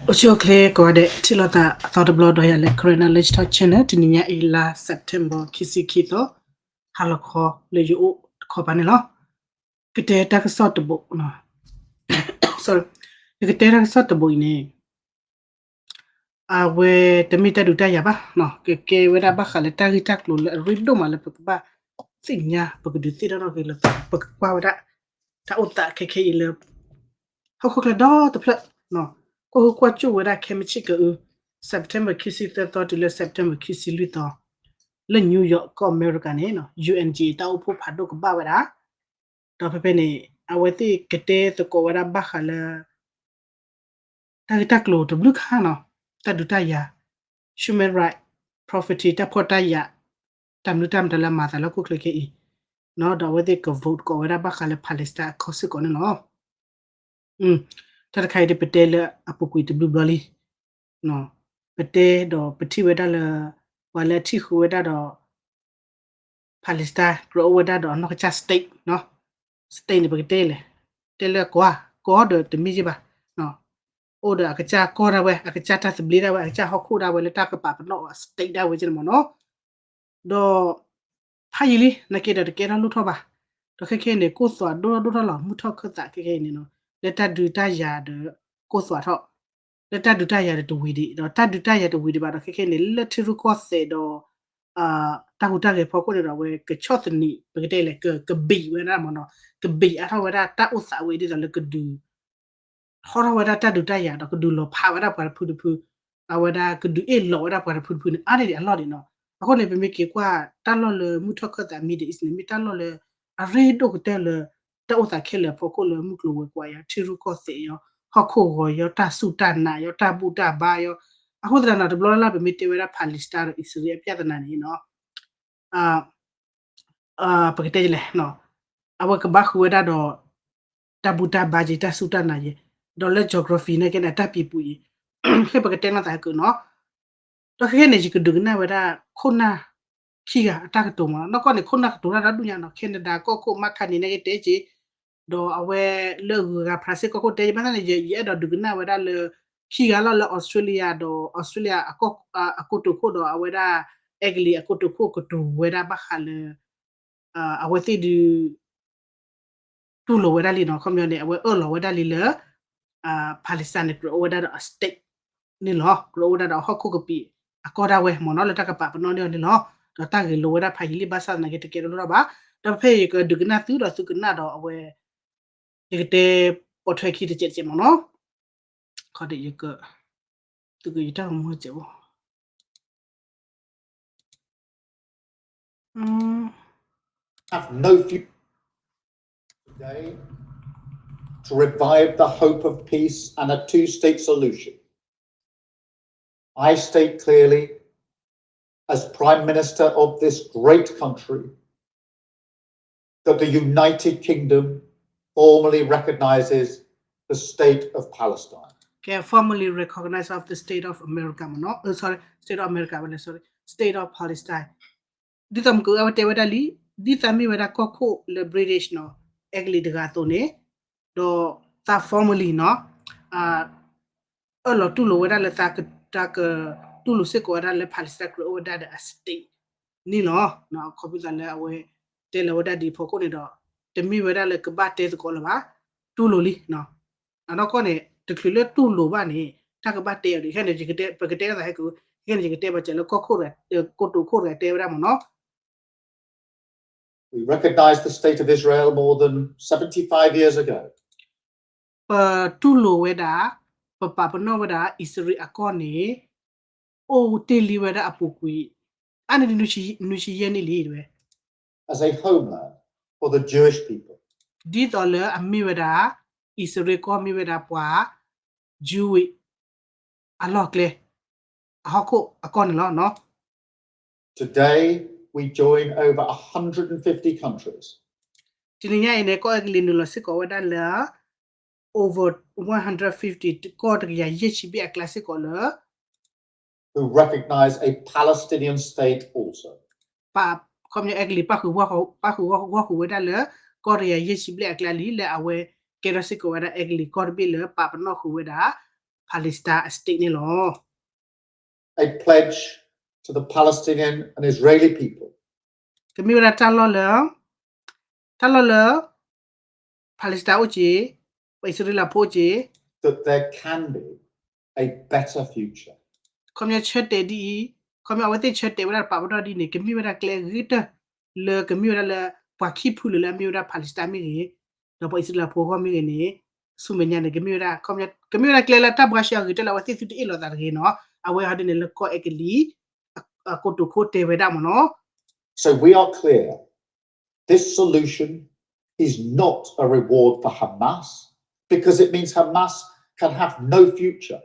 အိၣ်ဆူၣ်အိၣ်ချ့ကိးဂၤဒဲး ထံၣ်လိာ်သးအသီတဘျီဒီးယၤလၢ Karen Knowledge Talk Channel တနံၤညါအံၤ လါ September ခံဆံခံသီ ဟါလီၤခီလၢယအိၣ်တခီပၤန့ၣ်လီၤ. ကတဲတၢ်ကစီၣ်တဘိ, ကတဲတၢ်ကစီၣ်တဘိအံၤန့ၣ် အဝဲတမ့ၢ်တၢ်ဒုးတၢ်ယၤဘၣ်, ကကဲဝဲဒၣ်ဘၣ်ဃးလၢတၢ်ဂ့ၢ်တၢ်ကျိၤလၢအရ့ဒိၣ်မးလၢပကဘၣ်သ့ၣ်ညါ ပကဒုးသ့ၣ်နီၣ်ထီၣ်က့ၤလၢ ပကကွၢ်ဝဲဒၣ် တၢ်အိၣ်သးခဲခဲအံၤလၢ ဟီၣ်ခိၣ်ချၢဒီတဖျၢၣ် ကွၢ်ဟုကွၢ်စူၣ်ဝဲဒၣ်ခဲမုၢ်ဆ့ၣ်ကအူ September ခံဆံသၢသီတုၤလၢ September ခံဆံလွံၢ်သီ လၢ New York ကီၢ်အမဲရကၤန့ၣ် ယူၣ်အၣ်အၣ် တၢ်အိၣ်ဖှိၣ်ဖးဒိၣ်ကဘၣ်ဝဲဒၣ် ဒီးဖဲဖဲန့ၣ် အဝဲသ့ၣ်ကတဲသကိးဝဲဒၣ်ဘၣ်ဃးလၢ တၢ်ဂ့ၢ်တၢ်ကျိၤတဘျုးခါနီၤ, တၢ်ဒုးတၢ်ယၤ, human right, property တၢ်ဖှီၣ်တၢ်ယာ်, တၢ်မနုၤတၢ်မတၤလၢအမၤသးလၢဟီၣ်ခိၣ်ချၢခဲအံၤ, ဒီးအဝဲသ့ၣ်က vote သကိးဝဲဒၣ်ဘၣ်ဃးလၢ Palestine အခီၣ်စ့ၢ်ကီးန့ၣ်လီၤ. တၢ်တခါအံၤဒီးပတဲလၢအပူၤကွံာ်တဘျုးဘျီလံ, ပတဲဒီးပထံၣ်ဝဲဒၣ်လၢ ပှၤလၢအထံၣ်ဃုာ်ဝဲဒၣ်ဒီး Palestine ကြၢးအိၣ်ဝဲဒၣ်ဒီးအနီၢ်ကစၢ် state, state န့ၣ် ပကတဲလဲၣ်, တဲလၢကီၢ်, ကီၢ်ဒီးတမ့ၢ်ယ့ၢ်ဘၣ်, အိၣ်ဒီးအကစၢ်ကီၢ်ဒၣ်ဝဲ, အကစၢ်တၢ်သဘျ့ဒၣ်ဝဲ, အကစၢ်ဟီၣ်ခိၣ်ဒၣ်ဝဲလၢတၢ်ကပာ်ပနီၣ်အီၤ state ဒၣ်ဝဲကန့ၣ်မ့ၢ်နီၤ. ဒီး ဖးယံာ်လံ နာ်က့ဒီးတကဲထီၣ်လိၣ်ထီၣ်ဘၣ်, ဒီးခဲခဲအံၤန့ၣ် ကိၢ်သွးဒိၣ်ထီၣ်ဒိၣ်ထီၣ်လီၤ မုၢ်ထီၣ်ခၢၣ်သးခဲခဲအံၤန့ၣ်နီၤ, လၢတၢ်ဒုးတၢ်ယၤဒီး ကိၢ်သွးထီၣ်, လၢတၢ်ဒုးတၢ်ယၤဒီးတဝံၤဒံး, ဒီးတၢ်ဒုးတၢ်ယၤတဝံၤဒံးဘၣ်ဒီး ခဲခဲအံၤန့ၣ် လၢထံရူၢ်ကီၢ်သဲးဒီး တၢ်ဟူးတၢ်ဂဲၤဖီခိၣ်န့ၣ်ဒီး အဝဲကဆီၣ်သနံး ပကတဲလဲၣ် ကဘံးဝဲဒၣ်မ့ၢ်နီၤ, ကဘံးအါထီၣ်ဝဲဒၣ်တၢ်အိၣ်သးဝဲဒ်သိးလၢကဒုး ထီထီၣ်ဝဲဒၣ်တၢ်ဒုးတၢ်ယၤဒီးကဒုးလီၤဖးဝဲဒၣ်ပှၤတဖုတဖု, အဝဲဒၣ်ကဒုးအ့ၣ်လီၤဝဲဒၣ်ပှၤတဖုတဖုန့ၣ် အါန့ၢ်ဒံးအလီၢ်ဒံးနီၤ. အဃိန့ၣ် ပမ့ၢ်က့ၤကွၢ်တၢ်လီၢ်လၢမုၢ်ထီၣ်ခၢၣ်သး Middle East န့ၣ် မ့ၢ်တၢ်လီၢ်လၢ အရ့ဒိၣ်ကတၢၢ်လၢ တၢ်အိၣ်သးခဲလၢာ်အဖီခိၣ်လၢမုၢ်ကျိၤဝဲၤကွာ်ယီၤ ထံရူၢ်ကီၢ်သဲးယီၤ ဟီၣ်ခိၣ်ဂီၤယီၤ တၢ်စူၢ်တၢ်နာ်ယီၤ တၢ်ဘူၣ်တၢ်ဘါယီၤ, အဃိသတးဒီး တဘျီလၢ်လၢ် ပမ့ၢ်တဲဝဲဒၣ် Palestine ဒီးအံၣ်စရ့လးအပျၢ်သနာ်န့ၣ်နီၤ ပကတဲလဲၣ်, အဝဲကဘၣ်ဃုာ်ဝဲဒၣ်ဒီး တၢ်ဘူၣ်တၢ်ဘါယဲ တၢ်စူၢ်တၢ်နာ်ယဲ, ဒီးလၢ geography နာ်က့န့ၣ် တၢ်ပံၤပူၤယဲ, ဖဲပကတဲနီၢ်သးက့ၤနီၤ, ဒီးခဲခဲန့ၣ် ယကဒုးကနၣ်ဝဲဒၣ် ခိၣ်နၢ်ခံဂၤအတၢ်ကတိၤမ့ၢ်နီၤ, နီၢ်ကီၢ်န့ၣ် ခိၣ်နၢ်ကတိၤတၢ်ဒီဒူၣ်ညါနီၤ, Canada ကီၢ်ခိၣ် Mark Carney နာ်က့တဲက့ၤ ဒီးအဝဲလၢအဂုၤအဂၤ France ကီၢ်ခိၣ်တဲက့ၤ ဘၣ်ဆၣ်န့ၣ် ယအဲၣ်ဒိးဒုးကနၣ်ဝဲဒၣ်လၢ ခံဂၤလီၤလၢ Australia ဒီး Australia အကိတိာ်ခိၣ်ဒီးအဝဲဒၣ် အဲကလံးအကိတိာ်ခိၣ်ကတိၤဝဲဒၣ်ဘၣ်ဃးလၢ အဝဲသ့ၣ်ဒုး တူၢ်လိာ်ဝဲဒၣ်လံနီၤ, ခီပညီန့ၣ် အဝဲအၢၣ်လီၤဝဲဒၣ်လံလၢ Palestine န့ၣ် ကြၢးအိၣ်ဝဲဒၣ်ဒီးအ state န့ၣ်လီၤ, ကြၢးအိၣ်ဝဲဒၣ်ဒီးအဟီၣ်ခိၣ်ကပံာ်အကီၢ်ဒၣ်ဝဲမ့ၢ်နီၤ, လၢတၢ်ကပာ်ပနီၣ်န့ၢ်အီၤန့ၣ်လီၤ, ဒီးတၢ်ဂ့ၢ်လိာ်ဝဲဒၣ်ဖးယံာ်လံ ဘၣ်ဆၣ်သနာ်က့ တကဲထီၣ်လိၣ်ထီၣ်ဘၣ်, ဒီးဖဲယကဒုးကနၣ်သုဒီးသုကနၣ်ဒီးအဝဲ ယကတဲပိာ်ထွဲခံတစဲးတစဲးမ့ၢ်နီၤ, ခီဒံးယက သုကယတၢ်ဂီၤမူစဲးဘၣ် have no future today to revive the hope of peace and a two-state solution. I state clearly, as Prime Minister of this great country, that the United Kingdom formally recognizes the state of Palestine. Okay, formally recognize of the state of America မ့ၢ်နီၤ, အ sorry, state of America ဝဲလဲၣ် sorry, state of Palestine. ဒ်သိးမ့ၢ်ကဝဲတဲဝဲဒၣ်လံ, ဒ်သိးမ့ၢ်ဝဲဒၣ်ကီၢ်ခိၣ်လၢ British နီၤ, အဲကလံးတဂၤအသိးန့ၣ်, ဒီးသး formally နီၤ, အၢၣ်လီၤတူၢ်လိာ်ဝဲဒၣ်လၢသးက တၢ်ကတူၢ်လိာ်စ့ၢ်ကီးဝဲဒၣ်လၢ Palestine ကြၢးအိၣ်ဝဲဒၣ်ဒီးအ state န့ၣ်လီၤ. ခီဖျိသးလၢအဝဲတဲလီၤဝဲဒၣ်ဒ်အဖီခိၣ်န့ၣ်ဒီး တမ့ၢ်ဝဲဒၣ်လၢကဘၣ်တဲသကိးလၢၤဘၣ်, တူၢ်လိာ်လံ. အနီၢ်ကီၢ်န့ၣ် တချုးလၢတူၢ်လိာ်ဘၣ်န့ၣ် တၢ်ကဘၣ်တဲအီၤဒ်ခဲန့ၣ် ပကတဲတၢ်သးဟဲက့ၤ, ခဲန့ၣ် ယကတဲဘၣ်စၢၤလၢကီၢ်ခိၣ်တဂၤ, ကိတိာ်ခိၣ်တဂၤတဲဝဲဒၣ်မ့ၢ်နီၤ We recognize the state of Israel more than seventy-five years ago. ပတူၢ်လိာ်ဝဲဒၣ်, ပပာ်ပနီၣ်ဝဲဒၣ် အံၣ်စရ့လးအကီၢ်န့ၣ် အိၣ်တ့ၢ်လံဝဲဒၣ်အပူၤကွံာ် အါန့ၢ်ဒ်နွံဆံယဲၢ်နံၣ်လံဝဲ as a homeland for the Jewish people. ဒ်သိးလၢအမ့ၢ်ဝဲဒၣ် အံၣ်စရ့လးကီၢ်မ့ၢ်ဝဲဒၣ်ပှၤ Jewish အလီၢ်ကျဲ အဟီၣ်ခိၣ်အကီၢ်န့ၣ်လီၤ. Today, we join over a hundred and fifty countries. တနံၤညါအံၤန့ၣ် ကီၢ်အဲကလံးနုာ်လီၤစ့ၢ်ကီးဝဲဒၣ်လၢ over one hundred fifty ကီၢ်တကယၤယဲၢ်ဆံဘ့ၣ်အကျါစ့ၢ်ကီးလၢ who recognize a Palestinian state also. ပ ခီပညီအဲကလံး ပၣ်ဃုာ်ဂီၢ်ဃုာ်ဝဲဒၣ်လၢ ကီၢ်တကယၤယဲၢ်ဆံဘ့ၣ်အကျါလံ လၢအဝဲကဲထီၣ်စ့ၢ်ကီးဝဲဒၣ် အဲကလံးကီၢ်တဘ့ၣ်လၢပာ်ပနီၣ်ဃုာ်ဝဲဒၣ် Palestine အ state န့ၣ်လီၤ. A pledge to the Palestinian and Israeli people ကမ့ၢ်ဝဲဒၣ်တၢ်လီၢ်လၢ တၢ်လီၢ်လၢ Palestine အိၣ်က့ၤ, ပှၤအံၣ်စရ့လးဖိအိၣ်က့ၤ that there can be a better future. ခီပညီဆၢတဲာ်ဒ်အံၤ, ခီပညီအဝဲသ့ၣ်ဆၢတဲာ်ဝဲဒၣ်တပာ်ပနီၣ်ဒ်န့ၣ် ကမ့ၢ်ဝဲဒၣ်ကျဲအဂ့ၤကတၢၢ် လၢကမ့ၢ်ဝဲဒၣ်လၢ ပှၤခံဖုလၢာ်လၢအမ့ၢ်ဝဲဒၣ် Palestine မ့ၢ်ဂ့ၤ, ဒီးပှၤအံၣ်စရ့လးဖိအဂီၢ်မ့ၢ်ဂ့ၤန့ၣ် ဆူမဲာ်ညါန့ၣ် ကမ့ၢ်ဝဲဒၣ် ကမ့ၢ်ဝဲဒၣ်ကျဲလၢတၢ်ဘှါရှဲအဂ့ၤကတၢၢ်လၢအဝဲသ့ၣ်သုတအ့ၣ်လိာ်သးတဂ့ၤနီၤ. အဝဲဟီဒ်န့ၣ်လၢကီၢ်အဲကလံး အကိတိာ်ခိၣ်တဲဝဲဒၣ်မ့ၢ်နီၤ. So we are clear. This solution is not a reward for Hamas because it means Hamas can have no future,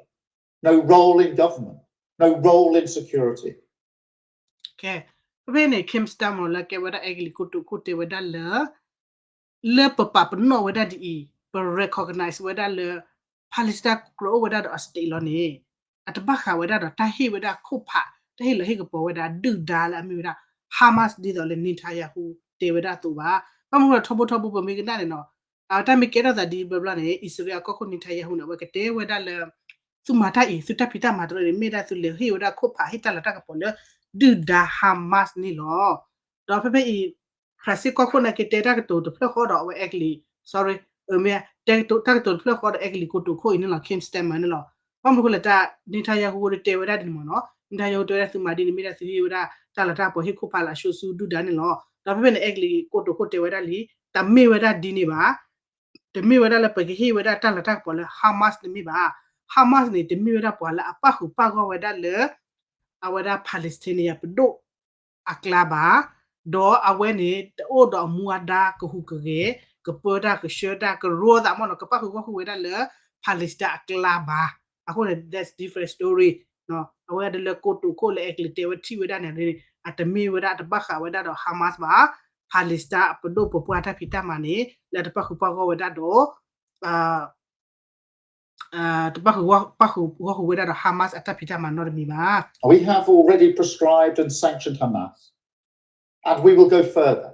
no role in government, no role in security. ကဲ, ဖဲဖဲန့ၣ် Keir Starmer လၢကဲဝဲဒၣ်အဲကလံးကိတိာ်ခိၣ်တဲဝဲဒၣ်လၢ လၢပပာ်ပနီၣ်ဝဲဒၣ်ဒ်အံၤ, ပ recognize ဝဲဒၣ်လၢ Palestine ကြၢးအိၣ်ဝဲဒၣ်ဒီးအ state လီၤန့ၣ် အတဘၣ်ဃးဝဲဒၣ်ဒီးတၢ်ဟ့ၣ်ဝဲဒၣ်ခိၣ်ဖး, တၢ်ဟ့ၣ်လီၤဟ့ၣ်ကပီၤဝဲဒၣ်ဒုၣ်ဒါလၢအမ့ၢ်ဝဲဒၣ် Hamas ဒ်သိးလၢ Netanyahu တဲဝဲဒၣ်အသိးဘၣ်. ဘၣ်မနုၤထီဘိထီဘိပမ့ၢ်ကနၣ်န့ၣ်နီၤ, တၢ်မ့ၢ်ကဲထီၣ်သးဒ်ဘျီဘျီန့ၣ် အံၣ်စရ့လးအကီၢ်ခိၣ် Netanyahu န့ၣ် အဝဲကတဲဝဲဒၣ်လၢ သုမၤတၢ်အံၤ သုတၢ်ဖံးတၢ်မၤတရၢန့ၣ် မ့ၢ်ဒၣ်သုလဲၤဟ့ၣ်ဝဲဒၣ်ခိၣ်ဖး ဟ့ၣ်တၢ်လၤတၢ်ကပီၤလၢ ဒုၣ်ဒါ Hamas န့ၣ်လီၤ. ဒီးဖဲဖဲအံၤ ဖရၣ်စ့ၣ်ကီၢ်ခိၣ်န့ၣ်က့တဲတၢ်ကတိၤတဖျၢၣ်ဃီဒီးအဝဲအဲကလံး, sorry, မ့ၢ်တဲတၢ်ကတိၤတဖျၢၣ်ဃီဒီးအဲကလံးကိတိာ်ခိၣ်အံၤန့ၣ်လီၤ, Keir Starmer န့ၣ်လီၤ. ဘၣ်မနုၤအဃိလဲၣ် Netanyahu တဲဝဲဒၣ်ဒ်န့ၣ်မ့ၢ်နီၤ, Netanyahu တဲဝဲဒၣ်သုမၤဒ်န့ၣ် မ့ၢ်ဒၣ်သုဟ့ၣ်ဝဲဒၣ်တၢ်လၤတၢ်ကပီၤ ဟ့ၣ်ခိၣ်ဖးလၢအဆှိဆူဒုၣ်ဒါန့ၣ်လီၤ. ဒီးဖဲဖဲန့ၣ် အဲကလံးကိတိာ်ခိၣ်တဲဝဲဒၣ်လံ, တမ့ၢ်ဝဲဒၣ်ဒ်န့ၣ်ဘၣ် တမ့ၢ်ဝဲဒၣ်လၢပကဟ့ၣ်ဝဲဒၣ်တၢ်လၤတၢ်ကပီၤလၢ Hamas တမ့ၢ်ဘၣ်. Hamas န့ၣ် တမ့ၢ်ဝဲဒၣ်ပှၤလၢအပၣ်ဃုာ်ပၣ်ဂီၢ်ဝဲဒၣ်လၢ အဝဲဒၣ် Palestinian ပဒိၣ်အကျါဘၣ်, ဒီးအဝဲန့ၣ် တအိၣ်ဒီးအမူအဒါကဟူးကဂဲၤ, ကပၢတၢ်ကဆှၢတၢ်ကရိသးမ့ၢ်နီၤ, ကပၣ်ဃုာ်ဂီၢ်ဃုာ်ဝဲဒၣ်လၢ Palestine အကျါဘၣ်. အဃိန့ၣ် that's different story. အဝဲဒၣ်လၢကိတိာ်ခိၣ်လၢအဲကလံးတဲဝဲထံၣ်ဝဲဒၣ်န့ၣ်န့ၣ် အတမ့ၢ်ဝဲဒၣ် အတဘၣ်ဃးဝဲဒၣ်ဒီး Hamas ဘၣ်. Palestine အပဒိၣ်ပပှၢ်တၢ်ဖံးတၢ်မၤန့ၣ် လၢအတပၣ်ဃုာ်ပၣ်ဂီၢ်ဝဲဒၣ်ဒီး တပၣ်ဃုာ်ဂီၢ်ဃုာ်ဝဲဒၣ်ဒီး Hamas အတၢ်ဖံးတၢ်မၤနီတမံၤဘၣ်. We have already proscribed and sanctioned Hamas, and we will go further.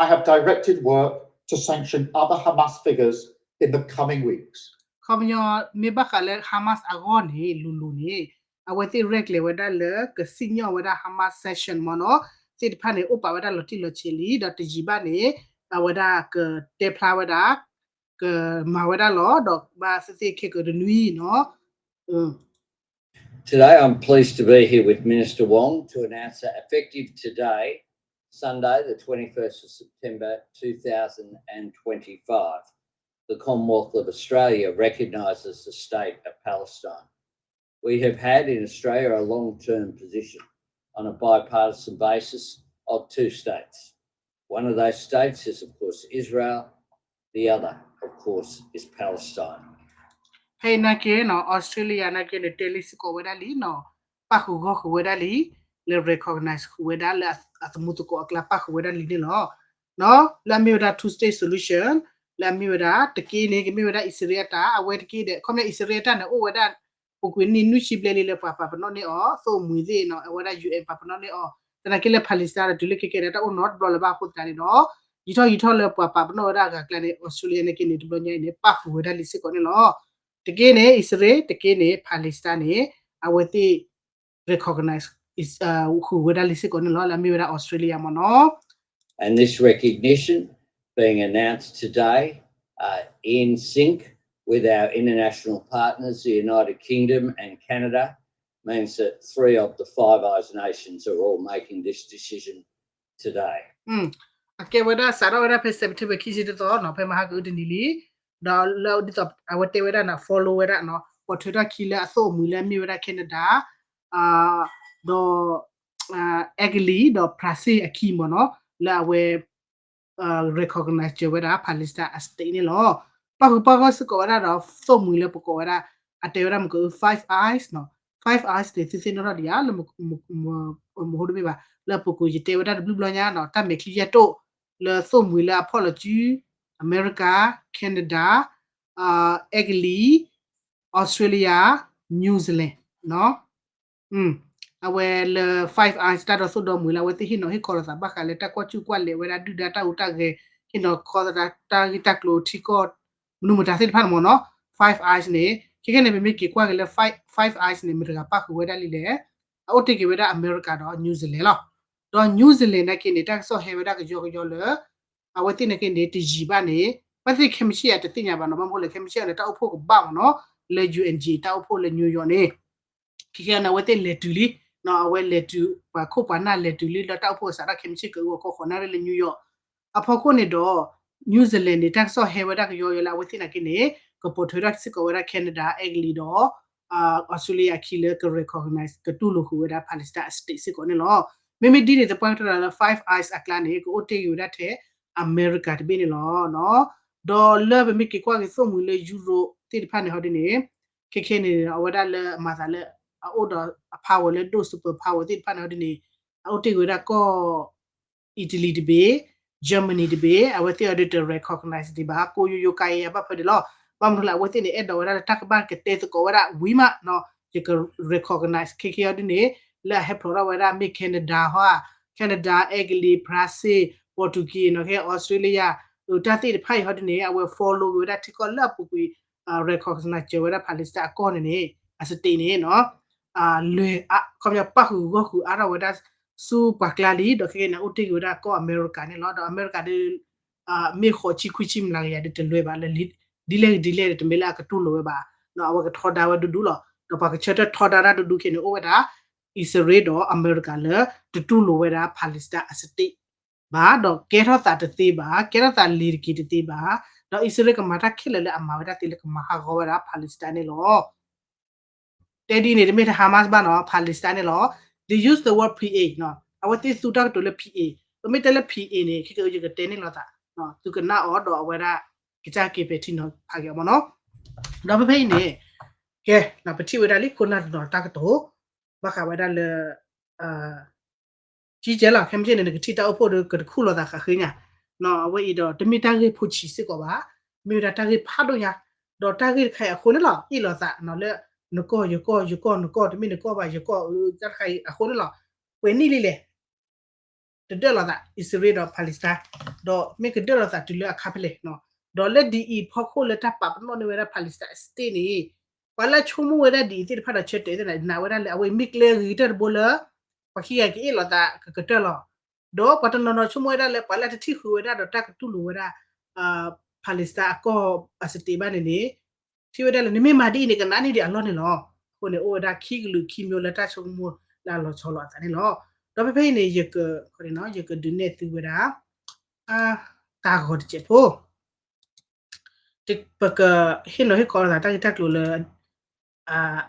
I have directed work to sanction other Hamas figures in the coming weeks. ခီပညီမ့ၢ်ဘၣ်ဃးလၢ Hamas အဂီၢ်န့ၣ် လိၤလိၤန့ၣ် အဝဲသ့ၣ်ရဲၣ်ကျဲၤဝဲဒၣ်လၢကစံၣ်ညီၣ်ဝဲဒၣ် Hamas sanction မ့ၢ်နီၤ, သ့ၣ်တဖၣ်န့ၣ် အိၣ်ပာ်ဝဲဒၣ်လီၤတံၢ်လီၤဆဲးလံ, ဒီးတယံာ်ဘၣ်န့ၣ် အဝဲဒၣ်ကတဲဖျါဝဲဒၣ် ကမၤဝဲဒၣ်လီၤ, ဒီးဘၣ်သ့ၣ်သ့ၣ်ခဲကတနွံနီၤ. Today, I'm pleased to be here with Minister Wong to announce that effective today, Sunday, the twenty-first of September, two thousand and twenty-five, the Commonwealth of Australia recognises the state of Palestine. We have had in Australia a long-term position on a bipartisan basis of two states. One of those states is, of course, Israel. The other, of course, is Palestine. ဖဲအံၤနာ်က့နီၤ Australia နာ်က့န့ၣ် တဲလံစ့ၢ်ကီးဝဲဒၣ်လံနီၤ, ပၣ်ဃုာ်ဂီၢ်ဃုာ်ဝဲဒၣ်လံ, လၢ recognize ဃုာ်ဝဲဒၣ်လၢအသမူသကိးအကျါ ပၣ်ဃုာ်ဝဲဒၣ်လံန့ၣ်လီၤ. လၢအမ့ၢ်ဝဲဒၣ် two state solution, လၢအမ့ၢ်ဝဲဒၣ် တက့ၢ်န့ၣ် ကမ့ၢ်ဝဲဒၣ်အံၣ်စရ့လးအတၢ်, အဝဲတက့ၢ်ဒီး ခီပညီအံၣ်စရ့လးအတၢ်န့ၣ် အိၣ်ဝဲဒၣ် ပူၤကွံာ်နံၣ်နွံဆံဘျဲၣ်လံလၢပှၤပာ်ပနီၣ်န့ၢ်အီၤ, သိၣ်မှံၤသ့ၣ်နီၤ, အဝဲဒၣ် ယူၣ်အဲၣ် ပာ်ပနီၣ်န့ၢ်အီၤ, သနာ်က့လၢ Palestine ဒီးတုၤလၢခဲကဲဒီး တၢ်အိၣ်နီတဘျီလၢၤဘၣ်အဃိသတးန့ၣ်ဒီး ယံာ်ထီၣ်ယံာ်ထီၣ်လၢပှၤပာ်ပနီၣ်ဝဲဒၣ်အဂၤအကျါန့ၣ် Australia နာ်က့န့ၣ် တဘျီညါအံၤန့ၣ် ပၣ်ဃုာ်ဝဲဒၣ်လံစ့ၢ်ကီးန့ၣ်လီၤ. တက့ၢ်န့ၣ် အံၣ်စရ့လး, တက့ၢ်န့ၣ် Palestine န့ၣ် အဝဲသ့ၣ် recognize ဃုာ်ဝဲဒၣ်လံစ့ၢ်ကီးန့ၣ်လီၤ, လၢအမ့ၢ်ဝဲဒၣ် Australia မ့ၢ်နီၤ. And this recognition being announced today, uh, in sync with our international partners, the United Kingdom and Canada, means that three of the Five Eyes nations are all making this decision today. အကဲဝဲဒၣ် စးထီၣ်ဝဲဒၣ်ဖဲ September ခံဆံတသီနီၤ, ဖဲမဟါကအုတနံၤလံ, ဒီးလၢဒ်သိးအဝဲတဲဝဲဒၣ်နီၤ follow ဝဲဒၣ်နီၤ, ပိာ်ထွဲထီၣ်ခံလၢအသိၣ်အမှံၤလၢအမ့ၢ်ဝဲဒၣ် Canada ဒီး အဲကလံး ဒီး France အခံမ့ၢ်နီၤ, လၢအဝဲ recognize စၢၤဝဲဒၣ် Palestine အ state န့ၣ်လီၤ. ပၣ်ဃုာ်ပၣ်ဂီၢ်စ့ၢ်ကီးဝဲဒၣ်ဒီး သိၣ်မှံၤလၢပကိးဝဲဒၣ် အတဲဝဲဒၣ်မ့ၢ်က Five Eyes နီၤ, Five Eyes န့ၣ် သုသ့ၣ်နီၣ်ထီၣ်ဒံးဧါ, လၢမဟိတမ့ၢ်ဘၣ်, လၢပကိးယတဲဝဲဒၣ်တဘျုးဘျီညါနီၤ, တၢ်မဲာ်ချံယဲၢ်တိၣ် လၢသိၣ်မှံၤလၢအဖီၣ်လီၤစု အမဲရကၤ, Canada, အဲကလံး, Australia, New Zealand နီၤ. အဝဲလၢ Five Eyes တၢ်ဒီသိၣ်ဒီမှံၤလၢအဝဲသ့ၣ်ဟ့ၣ်နီၤဟ့ၣ်ခီလိာ်သးဘၣ်ဃးလၢတၢ်ကွၢ်ကူၣ်ကွၢ်လဲၤဝဲဒၣ်ဒုၣ်ဒါတၢ်ဟူးတၢ်ဂဲၤ, ဟ့ၣ်နီၤခီသးတၢ်ဂ့ၢ်တၢ်ကျိၤထံကီၢ် မနုၤမတၤသ့ၣ်တဖၣ်န့ၣ်မ့ၢ်နီၤ, Five Eyes န့ၣ် ခဲခဲန့ၣ် ပမ့ၢ်က့ၤကွၢ်က့ၤလၢ Five Eyes န့ၣ် မတၤတဂၤပၣ်ဃုာ်ဝဲဒၣ်လံလဲၣ်. အအိၣ်တ့ၢ်က့ၤဝဲဒၣ်အမဲရကၤဒီး New Zealand လီၤ. ဒီး New Zealand နာ်က့န့ၣ် တၢ်ကစီၣ်ဟဲဝဲဒၣ်ကယီကယီလၢ အဝဲသ့ၣ်နာ်က့န့ၣ် တယံာ်ဘၣ်န့ၣ် ဘၣ်သ့ၣ်ခဲမုၢ်ဆ့ၣ်ယၤတသ့ၣ်ညါဘၣ်နီၤ, ဘၣ်မနုၤလဲၣ် ခဲမုၢ်ဆ့ၣ်ယၤန့ၣ် တၢ်အိၣ်ဖှိၣ်ကဘၣ်မ့ၢ်နီၤ, လၢ ယူဢၣ်အၣ်ၣ် တၢ်အိၣ်ဖှိၣ်လၢ New York န့ၣ် ခဲခဲန့ၣ် အဝဲသ့ၣ်လဲၤတုၤလံ, အဝဲလဲၤတုၤ ပှၤခိၣ်ပှၤနၢ်လဲၤတုၤလံ လၢတၢ်အိၣ်ဖှိၣ်အစးထီၣ် ခဲမုၢ်ဆ့ၣ်ကအိၣ်အကီၢ်ဃိးနၣ်ရံၣ်လၢ New York အဖီခိၣ်န့ၣ်ဒီး New Zealand န့ၣ် တၢ်ကစီၣ်ဟဲဝဲဒၣ်ကယီကယီလၢအဝဲသ့ၣ်နာ်က့န့ၣ် ကပိာ်ထွဲထီၣ်စ့ၢ်ကီးဝဲဒၣ် Canada, Italy ဒီး Australia အခံလၢက recognize ကတူၢ်လိာ်ဃုာ်ဝဲဒၣ် Palestine အ state စ့ၢ်ကီးန့ၣ်လီၤ. မ့မ့ၢ်ဒ်န့ၣ်သပှၢ်ကတၢၢ်လၢ Five Eyes အကျါန့ၣ် ကအိၣ်တ့ၢ်က့ၤဝဲဒၣ်ထဲ အမဲရကၤတဘ့ၣ်န့ၣ်လီၤ. ဒီးလၢပမ့ၢ်က့ၤကွၢ်က့ၤသိၣ်မှံၤလၢ Europe သ့ၣ်တဖၣ်န့ၣ်ဟီဒ်န့ၣ် ခဲခဲန့ၣ် အဝဲဒၣ်လၢအမၤသးလၢ အအိၣ်ဒီးအ power လၢဒိၣ် super power သ့ၣ်တဖၣ်န့ၣ်ဟီဒ်န့ၣ် အအိၣ်တ့ၢ်က့ၤဝဲဒၣ်ကီၢ် Italy တဘ့ၣ်, Germany တဘ့ၣ်, အဝဲသ့ၣ်အီၤဒုးတ recognize ဒံးဘၣ်, ကိးယိယိကါယါယါဘၣ်ဖဲဒၣ်လီၤ. ဘၣ်မနုၤလဲၣ် အဝဲသ့ၣ်န့ၣ် အဲၣ်ဒိးဝဲဒၣ်လၢတၢ်ကဘၣ်ကတဲသကိးဝဲဒၣ်ဝံၤမးနီၤ, ယက recognize ခဲခဲအီၤဒ်န့ၣ် လၢအဟဲဖျိးထီၣ်ဝဲဒၣ်မ့ၢ် Canada ဟီ, Canada, Italy, France, Portugal နီၤ, ခဲ Australia တၢ်သ့ၣ်တဖၣ်အံၤဟီဒ်န့ၣ် အဝဲ follow က့ၤဝဲဒၣ်ထံကီၢ်လၢအပူၤကွံာ် recognize စၢၤဝဲဒၣ် Palestine အကီၢ်န့ၣ်န့ၣ် အ state န့ၣ်နီၤ လွဲၢ် ခီပညီပၣ်ဃုာ်ဂီၢ်ဃုာ်အါထီၣ်ဝဲဒၣ်ဆူပှၤကျါလံ, ဒီးခဲခဲန့ၣ် အိၣ်တ့ၢ်က့ၤဝဲဒၣ်ကီၢ်အမဲရကၤန့ၣ်လီၤ. ဒီးအမဲရကၤဒီး မ့ၢ်ဃိးဆံခွံဆံမျးကယၤဒီးတလွဲၢ်ဘၣ်လၢ ဒ်လဲၣ်ဂ့ၤဒ်လဲၣ်ဒီး တမ့ၢ်လၢအကတူၢ်လိာ်ဝဲဘၣ်, အဝဲကထီဒါဝဲဒူဒူလီၤ. ဒီးပှၤကဆၢထၢၣ်ထီဒါတၢ်ဒူဒူခဲန့ၣ် အိၣ်ဝဲဒၣ် အံၣ်စရ့လးဒီးအမဲရကၤလၢ တတူၢ်လိာ်ဝဲဒၣ် Palestine အ state ဘၣ်, ဒီးကဲထီၣ်သးတသ့ဘၣ်, ကဲထီၣ်သးလ့ၤတက့ၤတသ့ဘၣ်, ဒီးအံၣ်စရ့လးကမၤတၢ်ခဲလၢာ်လၢအမၤဝဲဒၣ်သ့လၢကမၤဟးဂီၤဝဲဒၣ် Palestine န့ၣ်လီၤ. တဲဒ်န့ၣ် တမ့ၢ်တ Hamas ဘၣ်နီၤ, Palestine န့ၣ်လီၤ. They use the word P A နီၤ, အဝဲသ့ၣ်သူတၢ်ကတိၤလၢ P A, ပမ့ၢ်တဲလၢ P A န့ၣ် ခဲကယကတဲန့ၣ်လိာ်သး, သုကနၣ်အီၤဒီးအဝဲဒၣ် ကစၢ်က့ၤပဲာ်ထံနီၤဖးက့ၤအီၤမ့ၢ်နီၤ. ဒီးဖဲဖဲအံၤန့ၣ် ကဲ ပထံၣ်ဝဲဒၣ်လံခိၣ်နၢ်တနီၤတၢ်ကတိၤ ဘၣ်ဃးဝဲဒၣ်လၢ ကံကဲလီၤ, ခဲမုၢ်ဆ့ၣ်န့ၣ် နကထံၣ်တၢ်အိၣ်ဖှိၣ်ဒီး ကတခူၣ်လိာ်သးဃးဃ့ညါ, အဝဲအံၤဒီး တမ့ၢ်တၢ်ဂ့ၢ်ဖိဆံးစ့ၢ်ကီးဘၣ်, မ့ၢ်ဝဲဒၣ်တၢ်ဂ့ၢ်ဖးဒိၣ်ညါ, ဒီးတၢ်ဂ့ၢ်တခါအံၤအဃိန့ၣ်လီၤ, အ့ၣ်လိာ်သးလၢ နကီၢ်ယကီၢ် ယကီၢ်နကီၢ် တမ့ၢ်နကီၢ်ဘၣ်ယကီၢ် တၢ်တခါအံၤအဃိန့ၣ်လီၤ, ပှဲၤနံၣ်လံလဲၣ် တဒၢၣ်လိာ်သး အံၣ်စရ့လးဒီး Palestine, ဒီးမ့ၢ်ကဒၢၣ်လိာ်သးတုၤလၢအခါဖဲလဲၣ်, ဒီးလၢဒ်အံၤဖီခိၣ်လၢတၢ်ပာ်ပနီၣ်န့ၢ်ဝဲဒၣ် Palestine state န့ၣ် ပှၤလၢအဆိကမိၣ်ဝဲဒၣ်ဒ်အံၤသ့ၣ်တဖၣ်ဒီး ဆၢတဲာ်သ့ၣ်န့ၣ် နာ်ဝဲဒၣ်လၢအဝဲမ့ၢ်ကျဲဂ့ၤကတၢၢ်တဘိလၢ ပှၤခံဂၤက့ၤအ့ၣ်လိာ်သးကကတၢၢ်လီၤ. ဒီးပှၤတနီၤနီၤဆိကမိၣ်ဝဲဒၣ်လၢ ပှၤလၢတထံၣ်ဃုာ်ဝဲဒၣ်ဒီးတၢ်ကတူၢ်လိာ်ဝဲဒၣ် Palestine အကီၢ်အ state ဘၣ်န့ၣ်န့ၣ် ထံၣ်ဝဲဒၣ်လၢ နမ့ၢ်မၤဒ်အံၤန့ၣ် ကနးန့ၢ်ဒံးအလီၢ်န့ၣ်လီၤ. အဃိန့ၣ် အိၣ်ဝဲဒၣ်ခံကလုာ်ခံမျိုးလၢတၢ်ဆိကမိၣ်လၢအလီၤဆီလိာ်အသးန့ၣ်လီၤ. ဒီးဖဲဖဲအံၤန့ၣ် ယက ယကဒုးနဲၣ်သုဝဲဒၣ် တၢ်ဂီၤတစဲးဖိ ပကဟ့ၣ်နီၤဟ့ၣ်ခီလိာ်သးတၢ်ဂ့ၢ်တၢ်ကျိၤလၢ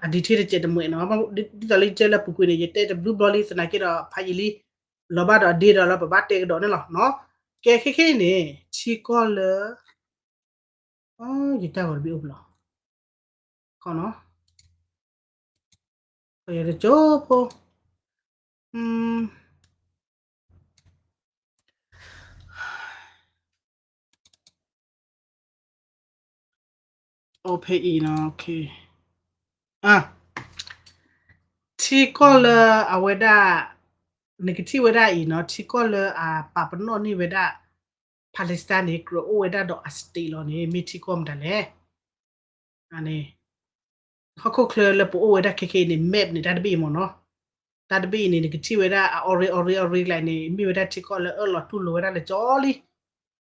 အ detail တစဲးတမှဲးနီၤ, ဒ်သိးလၢယတဲလၢအပူၤကွံာ်န့ၣ် ယတဲတဘျုးဘျီလံသနာ်က့ဒီး ဖးယံာ်လံ လီၤဘၣ်ဒီးအဒ့ဒီးလၢပဘၣ်တဲကဒီးန့ၣ်လီၤ. ကဲခဲခဲအံၤန့ၣ် ထံကီၢ်လၢ ယတၢ်ဂီၤတဘ့ၣ်အိၣ်ဖဲလဲၣ်, ခီနီၤ, ယတကၠိဖိ အိၣ်ဖဲအံၤနီၤ, ထံကီၢ်လၢအဝဲဒၣ် နကထံၣ်ဝဲဒၣ်အံၤနီၤ, ထံကီၢ်လၢအပာ်ပနီၣ်န့ၢ်ဝဲဒၣ် Palestine န့ၣ် ကြၢးအိၣ်ဝဲဒၣ်ဒီးအ state လီၤန့ၣ် မ့ၢ်ထံကီၢ်မတၤလဲၣ်. ဟီၣ်ခိၣ်ချၢလၢပအိၣ်ဝဲဒၣ်ခဲခဲအံၤန့ၣ် map န့ၣ် တၢ်တဘ့ၣ်အံၤမ့ၢ်နီၤ, တၢ်တဘ့ၣ်အံၤန့ၣ် နကထံၣ်ဝဲဒၣ်အ orange orange orange ကျါန့ၣ် မ့ၢ်ဝဲဒၣ်ထံကီၢ်လၢအၢၣ်လီၤတူၢ်လိာ်ဝဲဒၣ်လၢကၠီလံ,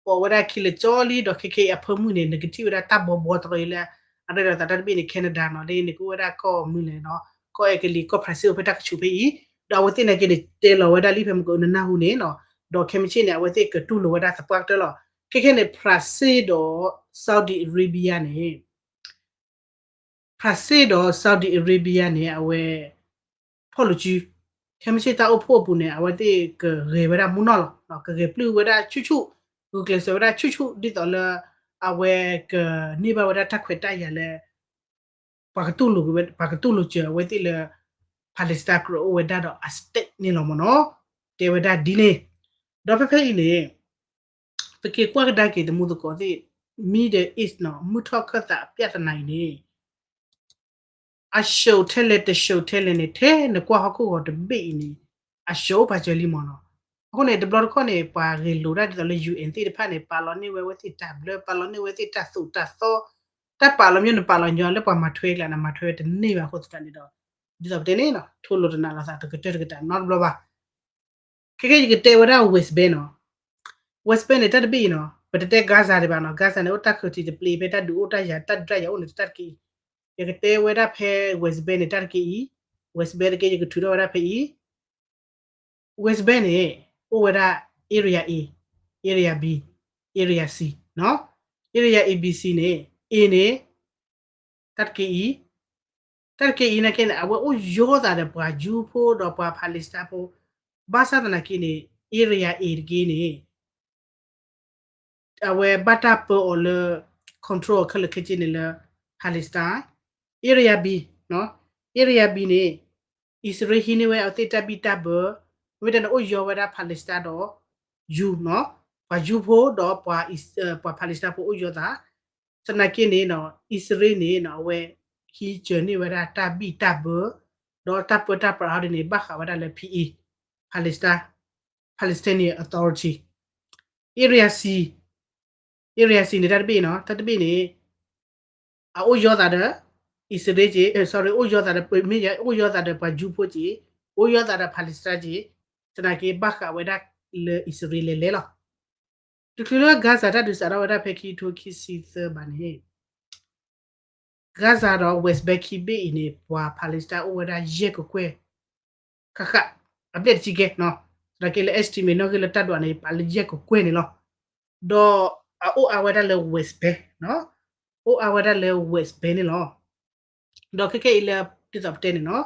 ပိာ်ဝဲဒၣ်ခံလၢကၠီလံ, ဒီးခဲခဲအံၤအဖၢမုၢ်န့ၣ် နကထံၣ်ဝဲဒၣ်တၢ်ဘီဘီတရီအံၤလၢ အရ့ဒိးသးတၢ်တဘ့ၣ်န့ၣ် Canada နီၤ, ဒ်န့ၣ်ကအိၣ်ဝဲဒၣ်ကီၢ်မနုၤလဲၣ်နီၤ, ကီၢ် Italy ကီၢ် France အိၣ်ဖဲတၢ်ကဆူးဖဲအံၤ, ဒီးအဝဲသ့ၣ်နာ်က့န့ၣ် တဲလီၤဝဲဒၣ်လံဖဲမ့ၢ်ကနၢ်ဟူန့ၣ်နီၤ, ဒီးခဲမုၢ်ဆ့ၣ်န့ၣ် အဝဲသ့ၣ်ကတူၢ်လိာ်ဝဲဒၣ်သပှၢ်ကတၢၢ်လီၤ. ခဲခဲန့ၣ် France ဒီး Saudi Arabia န့ၣ် France ဒီး Saudi Arabia န့ၣ် အဝဲ ဖီၣ်လိာ်စု ခဲမုၢ်ဆ့ၣ်တၢ်အိၣ်ဖှိၣ်အပူၤန့ၣ် အဝဲသ့ၣ်ကဂဲၤဝဲဒၣ်မူနီၢ်လီၤ. ကဂဲၤပျုၢ်ဝဲဒၣ်ဆူၣ်ဆူၣ်, ဂုာ်ကျဲးစၢးဝဲဒၣ်ဆူၣ်ဆူၣ် ဒ်သိးလၢ အဝဲကန့ၢ်ဘၣ်ဝဲဒၣ်တၢ်ခွဲးတၢ်ယာ်လၢ ပှၤကတူၢ်လိာ်ဝဲ ပှၤကတူၢ်လိာ်စၢၤအဝဲသ့ၣ်လၢ Palestine ကြၢးအိၣ်ဝဲဒၣ်ဒီးအ state န့ၣ်လီၤမ့ၢ်နီၤ. တဲဝဲဒၣ်ဒ်န့ၣ်, ဒီးဖဲဖဲအံၤန့ၣ် ပက့ၤကွၢ်ကဒါက့ၤတမူသကိးသ့ၣ် Middle East နီၤ, မုၢ်ထီၣ်ခၢၣ်သးအပြဿနာအံၤန့ၣ် အရှုပ်ထဲလဲၣ်တရှုပ်ထဲလဲၣ်န့ၣ် ထဲနကွၢ်ဟီၣ်ခိၣ်ဂီၤတဘ့ၣ်အံၤန့ၣ် အရှုပ်ပာ်စၢၤလံမ့ၢ်နီၤ. အဃိန့ၣ် တဘျီတခီၣ်န့ၣ် ပှၤဂဲၤလိာ်ဒၣ်ဒ်သိးလၢ UN သ့ၣ်တဖၣ်န့ၣ် ပာ်လီၤန့ၢ်ဝဲအဝဲသ့ၣ်တၢ်ဘျၢ, ပာ်လီၤန့ၢ်ဝဲသ့ၣ်တၢ်သိၣ်တၢ်သီ, တၢ်ပာ်လီၤမ့ၢ်နပာ်လီၤညီလၢပှၤမၤထွဲကျါန့ၣ် မၤထွဲတန့ၢ်ဘၣ်အဃိသတးန့ၣ်ဒီး ဒ်သိးပတဲန့ၣ်နီၤ ထိၣ်လိာ်တနာ်လိာ်သးတကတၢၢ်တကတၢၢ်နီတဘျီဘၣ်. ခဲကဲယကတဲဝဲဒၣ် West Bank နီၤ. West Bank န့ၣ် တၢ်တဘ့ၣ်အံၤနီၤ ပတတဲ Gaza ဒံးဘၣ်နီၤ Gaza န့ၣ် အိၣ်တၢ်ဃုထံးတပျ့ၤဖဲတၢ်ဒုးအိၣ်တၢ်ယၤ တၢ်ဒုးတၢ်ယၤအိၣ်န့ၣ် တၢ်တက့ၢ်အံၤ. ယကတဲဝဲဒၣ်ဖဲ West Bank န့ၣ် တၢ်တက့ၢ်အံၤ. West Bank တက့ၢ် ယကထုးထီၣ်ဝဲဒၣ်ဖဲအံၤ West Bank န့ၣ် အိၣ်ဝဲဒၣ် Area A, Area B, Area C နီၤ. Area A B C န့ၣ် A န့ၣ် တၢ်တက့ၢ်အံၤ, တၢ်တက့ၢ်အံၤနာ်က့န့ၣ် အဝဲအိၣ်ယီၤသးဒီးပှၤ Jew ဖိဒီးပှၤ Palestine ဖိ, ဘၣ်ဆၣ်သနာ်က့န့ၣ် Area A တက့ၢ်န့ၣ် အဝဲဘၣ်တၢ်ပၢအီၤလၢ control အီၤခဲလၢာ်ခဲဆ့န့ၣ်လၢ Palestine, Area B, Area B န့ၣ် အံၣ်စရ့လးဟံးန့ၢ်ဝဲအဝဲသ့ၣ်တၢ်ဘံၣ်တၢ်ဘၢ, မ့ၢ်တၢ်န့ၣ်အိၣ်ယီၤဝဲဒၣ် Palestine ဒီး Jew, ပှၤ Jew ဖိဒီးပှၤ Palestine ဖိအိၣ်ယီၤသး, သနာ်က့န့ၣ် အံၣ်စရ့လးန့ၣ် အဝဲဟံးစၢၤန့ၢ်ဝဲဒၣ်တၢ်ဘံၣ်တၢ်ဘၢ, ဒီးတၢ်ပၢတၢ်ပြးဟီဒ်န့ၣ် ဘၣ်ဃးဝဲဒၣ်လၢ P A, Palestine, Palestinian Authority, Area C, Area C န့ၣ် တၢ်တဘ့ၣ်နီၤ, တၢ်တဘ့ၣ်န့ၣ် အအိၣ်ယီၤသးဒီး အံၣ်စရ့လးက့, sorry, အိၣ်ယီၤသးဒီး မ့ၢ်ယဲ အိၣ်ယီၤသးဒီးပှၤ Jew ဖိက့, အိၣ်ယီၤသးဒီး Palestine က့, သနာ်က့ဘၣ်ဃးဝဲဒၣ်လၢအံၣ်စရ့လးလဲၤလဲၤလီၤ. တချုးလၢ Gaza တၢ်ဒုးစးထီၣ်ဝဲဒၣ်ဖဲခံကထိခံဆံသၢဘၣ်န့ၣ် Gaza ဒီး West Bank ခံဘ့ၣ်အံၤန့ၣ် ပှၤ Palestine အိၣ်ဝဲဒၣ်ယဲၢ်ကကွဲၢ် ဃၣ်ဃၣ်, အဘျဲၣ်တဆံကဲနီၤ, သနာ်က့လၢ estimate နီၣ်ဂံၢ်လၢတၢ်ဒွးန့ၣ် ပာ်လၢယဲၢ်ကကွဲၢ်န့ၣ်လီၤ. ဒီးအအိၣ်အါဝဲဒၣ်လၢ West Bank နီၤ, အိၣ်အါဝဲဒၣ်လၢ West Bank န့ၣ်လီၤ. ဒီးခဲကဲအံၤလၢ ဒ်သိးပတဲန့ၣ်နီၤ,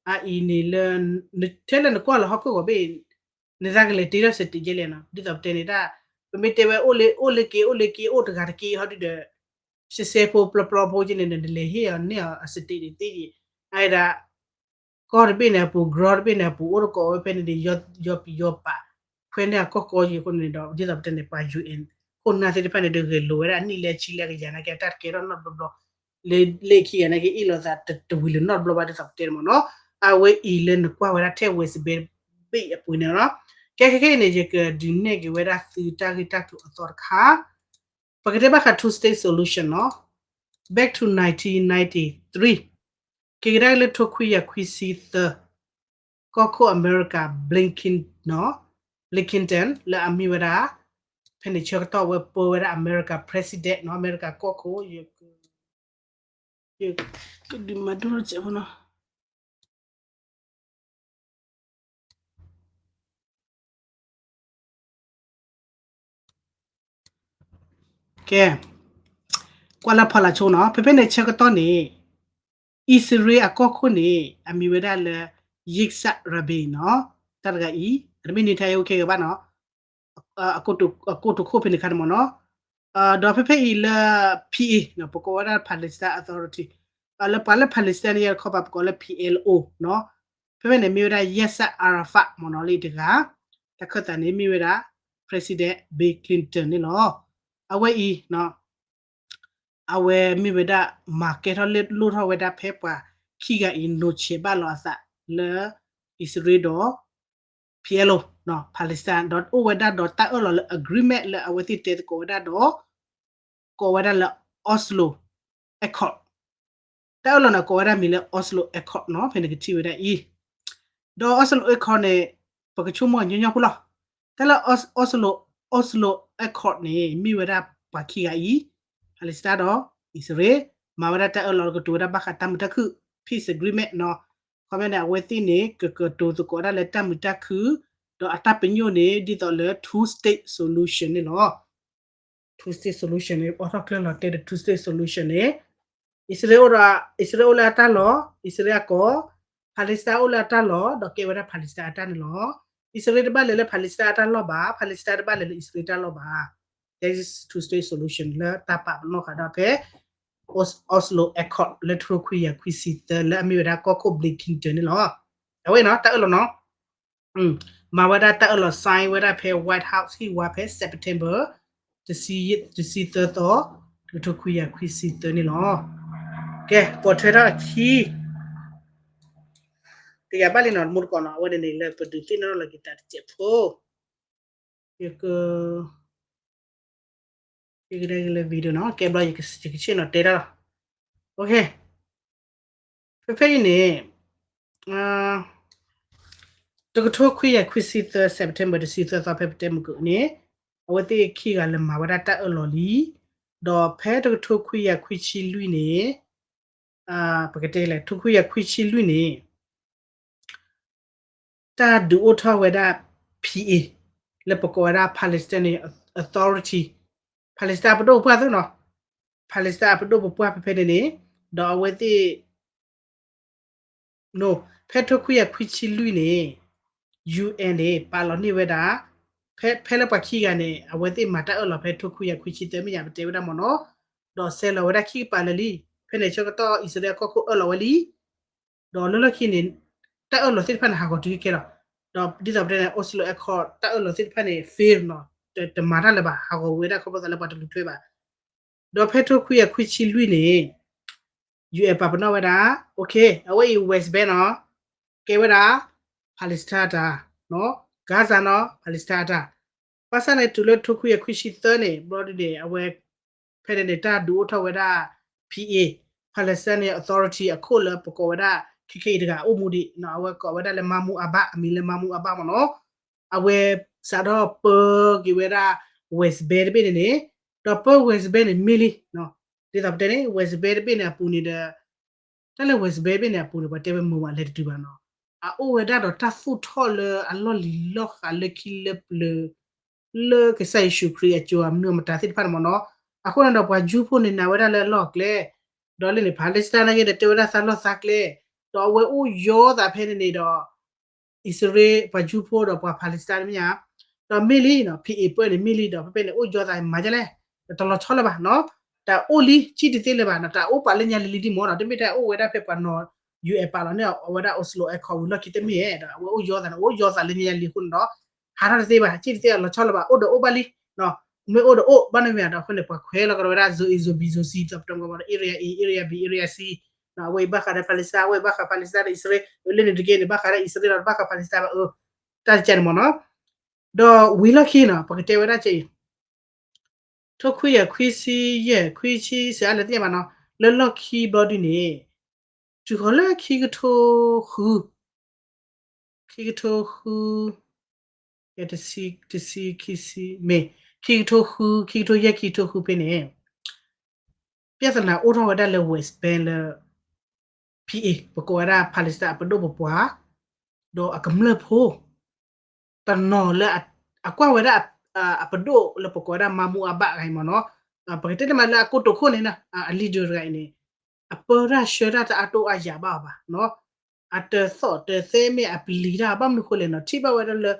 အအံၤန့ၣ်လၢ ထဲလၢနကွၢ်လၢဟီၣ်ခိၣ်ဂီၤဘ့ၣ် နသးကလဲၤတ့ထီၣ်စတံးကဲလဲၣ်နီၤ, ဒ်သိးပတဲန့ၣ်ဒၣ်, ပမ့ၢ်တဲဝဲအိၣ်လၢ အိၣ်လၢက့ၤ အိၣ်လၢက့ၤ အိၣ်တဂၤတက့ၢ်ဟီဒုဒီး ရှဲရှဲဖိပျီပျီဖိက့န့ၣ် နလဲၤဟ့ၣ်အီၤန့ၢ်အီၤအစတံးန့ၣ်သ့က့ၤ, အဝဲဒၣ် ကီၢ်တဘ့ၣ်န့ၣ်အပူၤ ကရၢတဘ့ၣ်န့ၣ်အပူၤ အိၣ်တကိးဝဲဖဲန့ၣ်န့ၣ် ယီၤပံၤယီၤပာ် ခွဲးန့ၢ်အကီၢ်ကီယံၤအဃိန့ၣ်ဒီး ဒ်သိးပတဲန့ၣ် ပှၤ ယူၣ်အ့ၣ် ခိၣ်နၢ်သ့ၣ်တဖၣ်န့ၣ် ဒုးဂဲၤလိာ်ဝဲဒၣ်အနံၣ်လၢဆံလၢကယၤနာ်က့ တၢ်တကဲထီၣ်နီတဘျီဘျီ လၢလၢခံဂၤနာ်က့ အ့ၣ်လိာ်သးတဝံၤလၢၤနီတဘျီဘၣ် ဒ်သိးပတဲန့ၣ်မ့ၢ်နီၤ, အဝဲအံၤလၢနကွၢ်ဝဲဒၣ်ထဲ West Bank ဘ့ၣ်အပူၤန့ၣ်လီၤ. ကဲခဲကဲအံၤန့ၣ် ယကဒုးနဲၣ်က့ၤဝဲဒၣ်သုတၢ်ဂ့ၢ်တၢ်ကျိၤအသီတခါ ပကတဲဘၣ်ဃး two state solution နီၤ, back to nineteen ninety-three, က့ၤကဒါက့ၤလၢထိခွံကယၤခွံဆံသၢ, ကီၢ်ခိၣ်အမဲရကၤ Blinken နီၤ, Blinken လၢအမ့ၢ်ဝဲဒၣ် ဖဲန့ၣ်ဆၢကတီၢ်ဝဲပၢဝဲဒၣ်အမဲရကၤ president နီၤ, အမဲရကၤကီၢ်ခိၣ် ယကဒုးမၤဒိၣ်စဲးဖိနီၤ ကဲ, ကွၢ်လၢဖီလာ်ဆိနီၤ, ဖဲဖဲန့ၣ်ဆၢကတီၢ်န့ၣ် အံၣ်စရ့လးအကီၢ်ခိၣ်န့ၣ် အမံၤဝဲဒၣ်လၢ Yitzhak Rabin နီၤ, တၢ်တဂၤအံၤ အတမ့ၢ် Netanyahu ခဲဂၤဘၣ်နီၤ, အကိတိာ်ခိၣ်ဖဲန့ၣ်ခါန့ၣ်မ့ၢ်နီၤ, ဒီးဖဲဖဲအံၤလၢ P A နီၤ, ပကိးဝဲဒၣ် Palestine Authority, လၢပှၤလၢ Palestine န့ၣ် ယခီပၤ ပကိးလၢ P L O နီၤ, ဖဲဖဲန့ၣ်မ့ၢ်ဝဲဒၣ် Yasser Arafat မ့ၢ်နီၤ လၢတဂၤ, တၢ်ခၢၣ်သးန့ၣ်မ့ၢ်ဝဲဒၣ် President Bill Clinton န့ၣ်လီၤ. အဝဲအံၤ အဝဲမ့ၢ်ဝဲဒၣ် မၤကဲထီၣ်လိၣ်ထီၣ်ဝဲဒၣ်ဖဲပှၤခံဂၤအံၤ နိးဆဲးဘၣ်လီၤအသးလၢ အံၣ်စရ့လးဒီး P L O, Palestine ဒီးအိၣ်ဝဲဒၣ်ဒီးတၢ်အၢၣ်လီၤလၢ agreement လၢအဝဲသ့ၣ်တဲသကိးဝဲဒၣ်ဒီး ကိးဝဲဒၣ်လၢ Oslo Accord, တၢ်အၢၣ်လီၤန့ၣ် ကိးဝဲဒၣ်မံၤလၢ Oslo Accord နီၤ, ဖဲန့ၣ်ကထံၣ်ဝဲဒၣ်အံၤ, ဒီး Oslo Accord န့ၣ် ပကဆိကမိၣ်ညီညီဖိလီၤ. တၢ်လၢ Oslo, Oslo Accord န့ၣ် မ့ၢ်ဝဲဒၣ်ပှၤခံဂၤအံၤ, Palestine ဒီး အံၣ်စရ့လး မၤဝဲဒၣ်တၢ်အၢၣ်လီၤကတိၤဝဲဒၣ်ဘၣ်ဃးတၢ်မုာ်တၢ်ခုၣ် peace agreement နီၤ, ခီပညီန့ၣ် အဝဲသ့ၣ်န့ၣ် ကကတိၤသကိးဒၣ်လၢတၢ်မုာ်တၢ်ခုၣ်, ဒီးအတၢ်ပညိၣ်န့ၣ် ဒ်သိးလၢ two state solution န့ၣ်လီၤ. Two state solution န့ၣ် အိးထီၣ်ကျၢၢ်လီၤတဲာ်ဒီး two state solution န့ၣ် အံၣ်စရ့လးအိၣ်ဒီး အံၣ်စရ့လးအိၣ်လၢအတၢ်လီၢ်, အံၣ်စရ့လးအကီၢ်, Palestine အိၣ်လၢအတၢ်လီၢ် ဒီးကဲဝဲဒၣ် Palestine အတၢ်န့ၣ်လီၤ. အံၣ်စရ့လးတဘၣ်လဲၤလၢ Palestine အတၢ်လီၢ်ဘၣ်, Palestine တဘၣ်လဲၤလၢအံၣ်စရ့လးတၢ်လီၢ်ဘၣ်. That is two state solution လၢတၢ်ပာ်ပနီၣ်ဃာ်ဒီးဖဲ Os-, Oslo Accord လၢထိခွံကယၤခွံဆံသၢ လၢအမ့ၢ်ဝဲဒၣ်ကီၢ်ခိၣ် Bill Clinton န့ၣ်လီၤ. အဝဲနီၤ တၢ်အၢၣ်လီၤနီၤ မၤဝဲဒၣ်တၢ်အၢၣ်လီၤ sign ဝဲဒၣ်ဖဲ White House ဟံၣ်ဝါဖဲ September တဆံသၢသီ တကထိခွံကယၤခွံဆံသၢန့ၣ်လီၤ. ကဲ ပိာ်ထွဲထီၣ်အခံ တယၤဘၣ်လံနီၤ တမူတကိးနီၤ အဝဲန့ၣ်န့ၣ် လၢပဒုးသ့ၣ်နီၣ်ထီၣ်လီၤက့ၤတၢ်တစဲးဖိ ယက ယကဒဲက့ၤလၢ video နီၤ ကဲဘျီ ယကဆ့ၣ်နီၤတဲတၢ်လီၤ. ဖဲဖဲအံၤန့ၣ် တကထိခွံကယၤခွံဆံသၢ September တဆံသၢသီ ဖဲပတဲမုၢ်ကၢၢ်န့ၣ် အဝဲသ့ၣ်ခံဂၤလၢမၤဝဲဒၣ်တၢ်အၢၣ်လီၤလံ, ဒီးဖဲတကထိခွံကယၤခွံဆံလွံၢ်န့ၣ် ပကတဲလဲၣ် ထိခွံကယၤခွံဆံလွံၢ်န့ၣ် တၢ်ဒုးအိၣ်ထီၣ်ဝဲဒၣ် P A လၢပကိးဝဲဒၣ် Palestine Authority, Palestine အပဒိၣ်ပပှၢ်သ့ၣ်နီၤ, Palestine အပဒိၣ်ပပှၢ်ဖဲဖဲန့ၣ်န့ၣ်, ဒီးအဝဲသ့ၣ် ဖဲထိခွံကယၤခွံဆံလွံၢ်န့ၣ် UN န့ၣ် ပာ်လီၤန့ၢ်ဝဲဒၣ် ဖဲလၢပှၤခံဂၤန့ၣ် အဝဲသ့ၣ်မၤတၢ်အၢၣ်လီၤဖဲထိခွံကယၤခွံဆံသၢမ့ၢ်ယၤ ပတဲဝဲဒၣ်မ့ၢ်နီၤ, ဒီးဆဲးလီၤဝဲဒၣ်ခံကပၤလၢာ်လံ, ဖဲန့ၣ်ဆၢကတီၢ်အံၣ်စရ့လးကီၢ်ခိၣ်အၢၣ်လီၤဝဲလံ, ဒီးလၢလီၢ်ခံန့ၣ် တၢ်အၢၣ်လီၤသ့ၣ်တဖၣ်န့ၣ် ဟးဂီၤတုၤခဲလီၤ, ဒီးဒ်သိးပတဲန့ၣ် Oslo Accord တၢ်အၢၣ်လီၤသ့ၣ်တဖၣ်န့ၣ် fail နီၤ, တမၤတၢ်လၢၤဘၣ်, ဟးဂီၤဝဲဒၣ်ခီဖျိသးလၢပှၤတလူၤထွဲဘၣ်. ဒီးဖဲထိခွံကယၤခွံဆံလွံၢ်န့ၣ် UN ပာ်ပနီၣ်ဝဲဒၣ် အဝဲအံၤ West Bank နီၤ, ကဲဝဲဒၣ် Palestine အတၢ်, Gaza နီၤ Palestine အတၢ်, ဘၣ်ဆၣ်န့ၣ် တုၤလၢထိခွံကယၤခွံဆံသၢန့ၣ် ဘျီဒ်န့ၣ် အဝဲ ဖဲန့ၣ်န့ၣ် တၢ်ဒုးအိၣ်ထီၣ်ဝဲဒၣ် P A, Palestine Authority အခိၣ်လၢပကိးဝဲဒၣ် ခဲခဲအံၤတဂၤအိၣ်မူဒံး, အဝဲကိးဝဲဒၣ်လၢ Mahmoud Abbas, အမံၤလၢ Mahmoud Abbas မ့ၢ်နီၤ, အဝဲစးထီၣ်ပၢက့ၤဝဲဒၣ် West Bank တဘ့ၣ်န့ၣ်န့ၣ်, ဒီးပၢ West Bank န့ၣ်မ့ၢ်လံ, ဒ်သိးပတဲန့ၣ် West Bank တဘ့ၣ်န့ၣ်အပူၤန့ၣ်ဒီး တၢ်လၢ West Bank တဘ့ၣ်န့ၣ်အပူၤန့ၣ် ပှၤတဲဝဲမုာ်ဝဲလဲၤတတုၤဘၣ်နီၤ, အအိၣ်ဝဲဒၣ်ဒီးတၢ်သူၣ်ထီၣ်လၢအလီၢ်လံၤလီၢ်ဃာ်လၢခံလၢပျၢၤ လၢကစၢ်ယ့ၣ်ၡူးခရံာ်အစိၤအမနုၤအမတၤသ့ၣ်တဖၣ်န့ၣ်မ့ၢ်နီၤ, အဃိန့ၣ်ဒီးပှၤယူဖိန့ၣ်နာ်ဝဲဒၣ်လၢအလီၢ်အကျဲ, ဒီးလၢန့ၣ် Palestine နာ်က့ဒီးတဲဝဲဒၣ်သးလီၢ်သးကျဲ, ဒီးအဝဲအိၣ်ယီၤသးဖဲန့ၣ်န့ၣ်ဒီး အံၣ်စရ့လး ပှၤယူဖိဒီးပှၤ Palestine မ့ၢ်ဧါ, ဒီးမ့ၢ်လံနီၤ P A ပၢန့ၣ်မ့ၢ်လံဒီး ဖဲဖဲန့ၣ် အိၣ်ယီၤသးမၤဒ်လဲၣ်, တလီၤဆီလၢၤဘၣ်နီၤ, တၢ်အိၣ်လံ ကံၣ်တသ့လၢၤဘၣ်နီၤ, တၢ်အိၣ်ပာ်လၢညါလံၤလံၤဒံးမ့ၢ်နီၤ, တမ့ၢ်တၢ်အိၣ်ဝဲဒၣ်ဖဲပှၤနီၤ UN ပာ်လီၤန့ၢ်အဝဲဒၣ် Oslo Accord ဝံၤလီၢ်ခံတမ့ၢ်ဧါ, ဒီးအဝဲအိၣ်ယီၤသးန့ၣ် အိၣ်ယီၤသးလၢညါလံၤအဃိန့ၣ်ဒီး ဟးထီၣ်တသ့ဘၣ်, ကံၣ်တသ့အလီၤဆီလၢၤဘၣ်, အိၣ်ဒီးအိၣ်ဘၣ်လံ, မ့ၢ်အိၣ်ဒီးအိၣ်ဘၣ်န့ၣ်မ့ၢ်ဧါ, ဒီးအဃိန့ၣ် ပှၤခွဲးလီၤကဒီးဝဲဒၣ် zone A zone B zone C သီပတီၢ်ကီး area A area B area C အဝဲအံၤဘၣ်ဃးဒီး Palestine အဝဲအံၤဘၣ်ဃး Palestine ဒီးအံၣ်စရ့လး, လၢန့ၣ်တက့ၢ်န့ၣ် ဘၣ်ဃးဒီးအံၣ်စရ့လးဒီးဘၣ်ဃး Palestine ဘၣ်အၢ, တၢ်တကးန့ၣ်မ့ၢ်နီၤ, ဒီးဝံၤလီၢ်ခံနီၤ ပကတဲဝဲဒၣ်ကဲအံၤ ထိခွံကယၤခွံဆံယဲၢ် ခွံဆံ စှၤလၢသ့ၣ်ညါဘၣ်နီၤ, လၢလီၢ်ခံဘျီဒ်န့ၣ် တုၤဃီၤလၢခံကထိဃု ခံကထိဃု တဆံ တဆံ ခံဆံ မ့ၢ် ခံကထိဃု ခံကထိယဲၢ် ခံကထိဃုဖဲန့ၣ် ပြဿနာအိၣ်ထီၣ်ဝဲဒၣ်လၢ West Bank လၢ P A ပကိးဝဲဒၣ် Palestine အပဒိၣ်ပပှၢ် ဒီးအကမျၢၢ်ဖိ တနီၤလၢအကွၢ်ဝဲဒၣ် အပဒိၣ်လၢပကိးဝဲဒၣ် Mahmoud Abbas တဂၤအံၤမ့ၢ်နီၤ, ပကတဲတမံၤလၢအကိတိာ်ခိၣ်န့ၣ် အ leader တဂၤအံၤန့ၣ် အပၢတၢ်ဆှၢတၢ်တအါတိၢ်အါယၤဘၣ်အီၤဘၣ်နီၤ, အတသီၣ်တသဲမ့ၢ်အပျံၤတၢ်ဘၣ်မနုၤဃိလဲၣ်နီၤ, ထံၣ်ဘၣ်ဝဲဒၣ်လၢ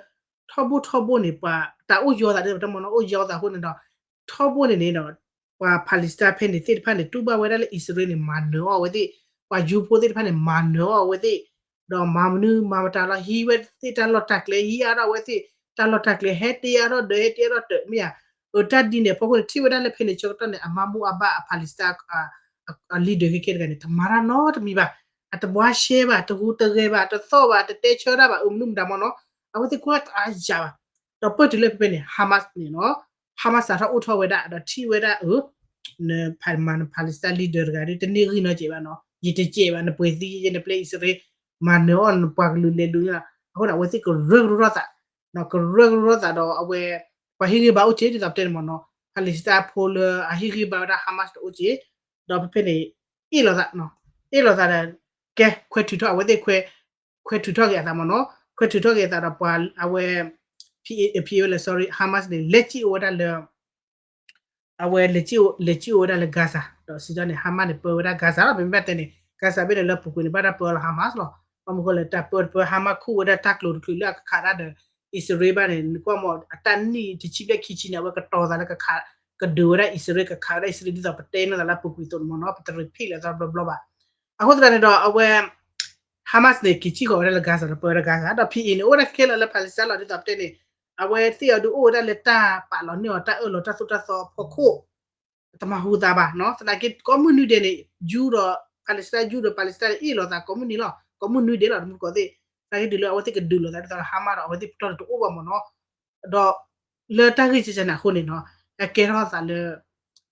ထီဘိထီဘိန့ၣ် ပှၤတၢ်အိၣ်ယီၤသးဒ်ပတဲမ့ၢ်နီၤ, အိၣ်ယီၤသးအဃိန့ၣ်ဒီး ထီဘိန့ၣ်န့ၣ်ဒီး ပှၤ Palestine ဖဲန့ၣ်သ့ၣ်တဖၣ်န့ၣ် တူၢ်ဘၣ်ဝဲဒၣ်လၢအံၣ်စရ့လးန့ၣ် မၤနၢၤအီၣ်အဝဲသ့ၣ်, ပှၤယူဖိသ့ၣ်တဖၣ်န့ၣ် မၤနၢၤအီၣ်အဝဲသ့ၣ်, ဒီးမၤမနုၤမၤမတၤလီၤ, ဟံးဝဲသ့ၣ်တၢ်လီၢ်တၢ်ကျဲ, ဟံးအါထီၣ်အဝဲသ့ၣ်တၢ်လီၢ်တၢ်ကျဲ, ဟဲတ့အါထီၣ်ဒၢး ဟဲတ့အါထီၣ်တၢးမ့ၢ်ဧါ, အတၢ်ဒ်န့ၣ်အဖီခိၣ်န့ၣ် ထံၣ်ဝဲဒၣ်လၢဖဲန့ၣ်ဆၢကတီၢ်န့ၣ် အ Mahmoud Abbas အ Palestine အ leader ခဲခဲတဂၤန့ၣ် တမၤတၢ်နီတမံၤဘၣ်, အတဘှါရှဲဘၣ်, တဟူးတဂဲၤဘၣ်, တသီၣ်ဘၣ်, တတဲဆၢတၢ်ဘၣ်, အမနုၤမတၤမ့ၢ်နီၤ, အဝဲသ့ၣ်ကွၢ်တအါယၤဘၣ်, ဒီးပၢၢ်တုၤလၢဖဲဖဲန့ၣ် Hamas န့ၣ်နီၤ, Hamas စးထီၣ်အိၣ်ထီၣ်ဝဲဒၣ် ဒီးထံၣ်ဝဲဒၣ်အ န Palestine leader တဂၤဒီး တန့ၢ်ဂံၢ်နီတစဲးဘၣ်နီၤ, ယတစဲးဘၣ်, နပှဲၤသံယဲ နပျဲအံၣ်စရ့လး, မၤနၢၤအီၣ်နပှၤကလုာ်လဲၤဒုးန့ၣ်လီၤ, အဃိန့ၣ် အဝဲသ့ၣ်ကရၢကရိထီၣ်သး, ကရၢကရိထီၣ်သးဒီးအဝဲ ပှၤဟ့ၣ်ဂံၢ်ဘါအိၣ်က့ၤ ဒ်သိးပတဲန့ၣ်မ့ၢ်နီၤ, Palestine ဖိလၢအဟ့ၣ်ဂံၢ်ဘါဝဲဒၣ် Hamas တအိၣ်က့ၤ, ဒီးဖဲဖဲန့ၣ် အ့ၣ်လိာ်သး, အ့ၣ်လိာ်သးဒီး ကဲ ခွဲးထုးထီၣ်အဝဲသ့ၣ် ခွဲးထုးထီၣ်က့ၤအသးမ့ၢ်နီၤ, ခွဲးထုးထီၣ်က့ၤအသးဒီးပှၤအဝဲ P A ဝဲလဲၣ် sorry, Hamas န့ၣ် လဲၤစံၣ်အိၣ်ဝဲဒၣ်လၢ အဝဲ လဲၤစံၣ်အိၣ်ဝဲဒၣ်လၢ Gaza, ဒီးစံးထီၣ်န့ၣ် Hamas န့ၣ် ပၢဝဲဒၣ် Gaza လီၤ, မ့မ့ၢ်ဘၣ်တဲန့ၣ် Gaza ဘ့ၣ်န့ၣ် လၢပူၤကွံာ်န့ၣ် ဘၣ်တၢ်ပၢလီၤ Hamas လီၤ, ဘၣ်မနုၤဃိလဲၣ် တၢ်ပၢတပၢ Hamas ခူၣ်ဝဲဒၣ်တၢ်ကျိၤတချုးလၢအကခးတၢ်ဒီး အံၣ်စရ့လးဘၣ်န့ၣ် နကွၢ်မ့ၢ် အတၢ်နံၣ်တဆံဘျဲၣ်ခံဆံန့ၣ် အဝဲကတီၤသးလၢကခး, ကဒုးဝဲဒၣ်အံၣ်စရ့လး ကခးဝဲဒၣ်အံၣ်စရ့လး ဒ်သိးပတဲန့ၢ်သးလၢအပူၤကွံာ်အသိးန့ၣ်မ့ၢ်နီၤ, ပတ repeat လၢၤသီဘျီဘျီဘၣ်. အဃိသတးန့ၣ်ဒီး အဝဲ Hamas န့ၣ် က့ၤစံၣ်ဃီၤဝဲဒၣ်လၢ Gaza ဒီးပၢဝဲဒၣ် Gaza ဒီး P A န့ၣ် အိၣ်ဝဲဒၣ်ခဲလၢာ်လၢ Palestine လီၤ, ဒ်သိးပတဲန့ၣ် အဝဲသ့ၣ်အဒုးအိၣ်ဝဲဒၣ်လၢတၢ်ပာ်လီၤန့ၢ်အီၤ တၢ်အၢၣ်လီၤတၢ်သိၣ်တၢ်သီအဖီခိၣ် တမၤဟူသးဘၣ်နီၤ, သနာ်က့ ကိးမုၢ်နွံဒဲးန့ၣ် ယူဒီး Palestine ယူဒီး Palestine အ့ၣ်လိာ်သးကိးမုၢ်နွံလီၤ, ကိးမုၢ်နွံဒဲးလီၤ တမူတကိးသ့ၣ်, သနာ်က့တုၤလၢအဝဲသ့ၣ်ကဒုးလိာ်သးဒ်သိးလၢ Hamas ဒီးအဝဲသ့ၣ်ပတီၢ်န့ၣ်တအိၣ်ဘၣ်မ့ၢ်နီၤ, ဒီးလၢတၢ်ဂ့ၢ်ကကန့ၣ်အဃိန့ၣ်နီၤ, အကဲထီၣ်သးလၢ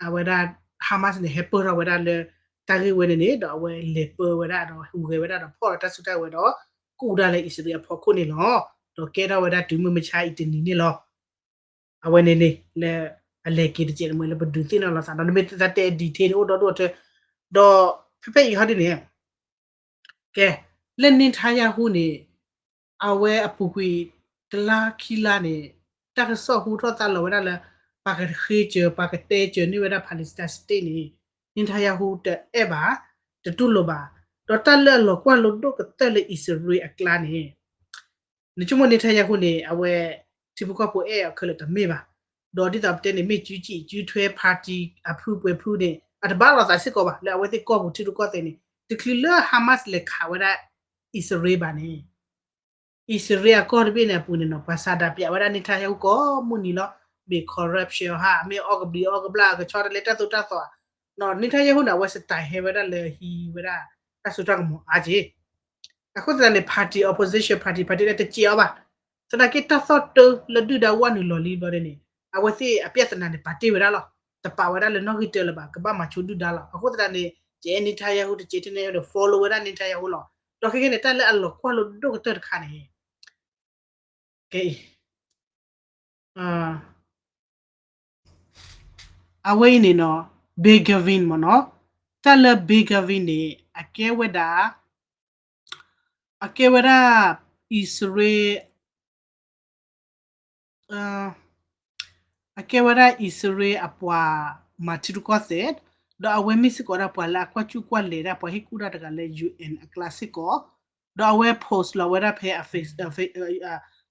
အဝဲဒၣ် Hamas န့ၣ် ဟဲပၢၢ်ထီၣ်ဝဲဒၣ်လၢ တၢ်ဂ့ၢ်ဝဲန့ၣ်န့ၣ် ဒီးအဝဲလဲၤပၢဝဲဒၣ်ဒီးဟူးဂဲၤဝဲဒၣ်ဒီးဖီၣ်လီၤတၢ်စုတၢ်ဝဲၤဒီး ကူၣ်ဒၣ်လၢအံၣ်စရ့လးအဖီခိၣ်န့ၣ်လီၤ. ဒီးကဲထီၣ်ဝဲဒၣ်တုၤမုၢ်မဆါအံၤတနံၤန့ၣ်လီၤ. အဝဲန့ၣ်န့ၣ် လၢအလဲၤက့ၤတစဲးတမှဲလၢပဒုးသ့ၣ်နီၣ်လီၤသးဒီး နမ့ၢ်သးတဲ detail န့ၣ် အိၣ်ဒီဒူၣ်အီၤထဲ ဒီးဖဲဖဲအံၤဟီဒ်န့ၣ် ကဲ လၢ Netanyahu န့ၣ် အဝဲအပူၤကွံာ်တလါခံလါန့ၣ် တၢ်ကစီၣ်ဟူထီၣ်သါလီၤဝဲဒၣ်လၢ ပှၤကဃ့စၢၤ ပှၤကတဲစၢၤန့ၢ်ဝဲဒၣ် Palestine State န့ၣ် Netanyahu တအဲၣ်ဘၣ်, တတူၢ်လိာ်ဘၣ်, ဒီးတၢ်လၢအလီၤကွၢ်လိဒိၣ်ကတၢၢ်လၢအံၣ်စရ့လးအကျါန့ၣ် နဆိကမိၣ် Netanyahu န့ၣ် အဝဲ ထံဖိကီၢ်ဖိအဲၣ်အီၤခဲလၢာ်တမ့ၢ်ဘၣ်, ဒီးဒ်သိးပတဲန့ၣ် မ့ၢ်စုစ့ၣ်စုထွဲ party အဖုပှဲၤဖုန့ၣ် အတဘၣ်လိာ်သးစ့ၢ်ကီးဘၣ် လၢအဝဲသ့ၣ်ကီၢ်ပူၤထံရူၢ်ကီၢ်သဲးန့ၣ် တချုးလၢ Hamas လဲၤခးဝဲဒၣ် အံၣ်စရ့လးဘၣ်န့ၣ် အံၣ်စရ့လးအကီၢ်တဘ့ၣ်န့ၣ်အပူၤန့ၣ်နီၤ ပှၤစးဒးပၠးဝဲဒၣ် Netanyahu ကိးမုၢ်နံၤလီၤ. မ့ၢ် corruption ဧါ, မ့ၢ်အီၣ်ကဘျံးအီၣ်ကဘျၣ် အကဆီတလဲတၢ်သိၣ်တၢ်သီဧါ, Netanyahu န့ၣ် အဝဲ style ဟဲဝဲဒၣ်လၢဟံးဝဲဒၣ် တၢ်စိတၢ်ကမီၤအါက့ အဃိသတးန့ၣ် party, opposition party, party လၢတစဲးအီၤဘၣ်. သနာ်က့တၢ်သီၣ်တၢၢ်လၢဒုၣ်ဒါဝးနုာ်လီၤလံဘျီန့ၣ် အဝဲသ့ၣ်အပြဿနာန့ၣ် ပာ်တ့ၢ်ဝဲဒၣ်လီၤ. တပာ်ဝဲဒၣ်လၢနီၣ်ဂံၢ်တၢလၢၤဘၣ်, ကဘၣ်မၤဆိဒုၣ်ဒါလီၤ. အဃိသတးန့ၣ် ကဲ Netanyahu တစဲးတန့ၣ်ဒီး follow ဝဲဒၣ် Netanyahu လီၤ. ဒီးခဲကဲန့ၣ် တၢ်လၢအလီၤကွၢ်လိဒိၣ်ကတၢၢ်တခါန့ၣ် ကဲအံၤ အဝဲအံၤန့ၣ်နီၤ Begin မ့ၢ်နီၤ, တၢ်လၢ Begin န့ၣ် အကဲဝဲဒၣ် အကဲဝဲဒၣ် အံၣ်စရ့လး အကဲဝဲဒၣ်အံၣ်စရ့လးအပှၤမၤထံရူၢ်ကီၢ်သဲး, ဒီးအဝဲမ့ၢ်စ့ၢ်ကီးဒၣ်ပှၤလၢအကွၢ်ကူၣ်ကွၢ်လဲၤဒၣ်ပှၤဟ့ၣ်ကူၣ်တၢ်တဂၤလၢ ယူၣ်အဲၣ် အကျါစ့ၢ်ကီး, ဒီးအဝဲ post လီၤဝဲဒၣ်ဖဲ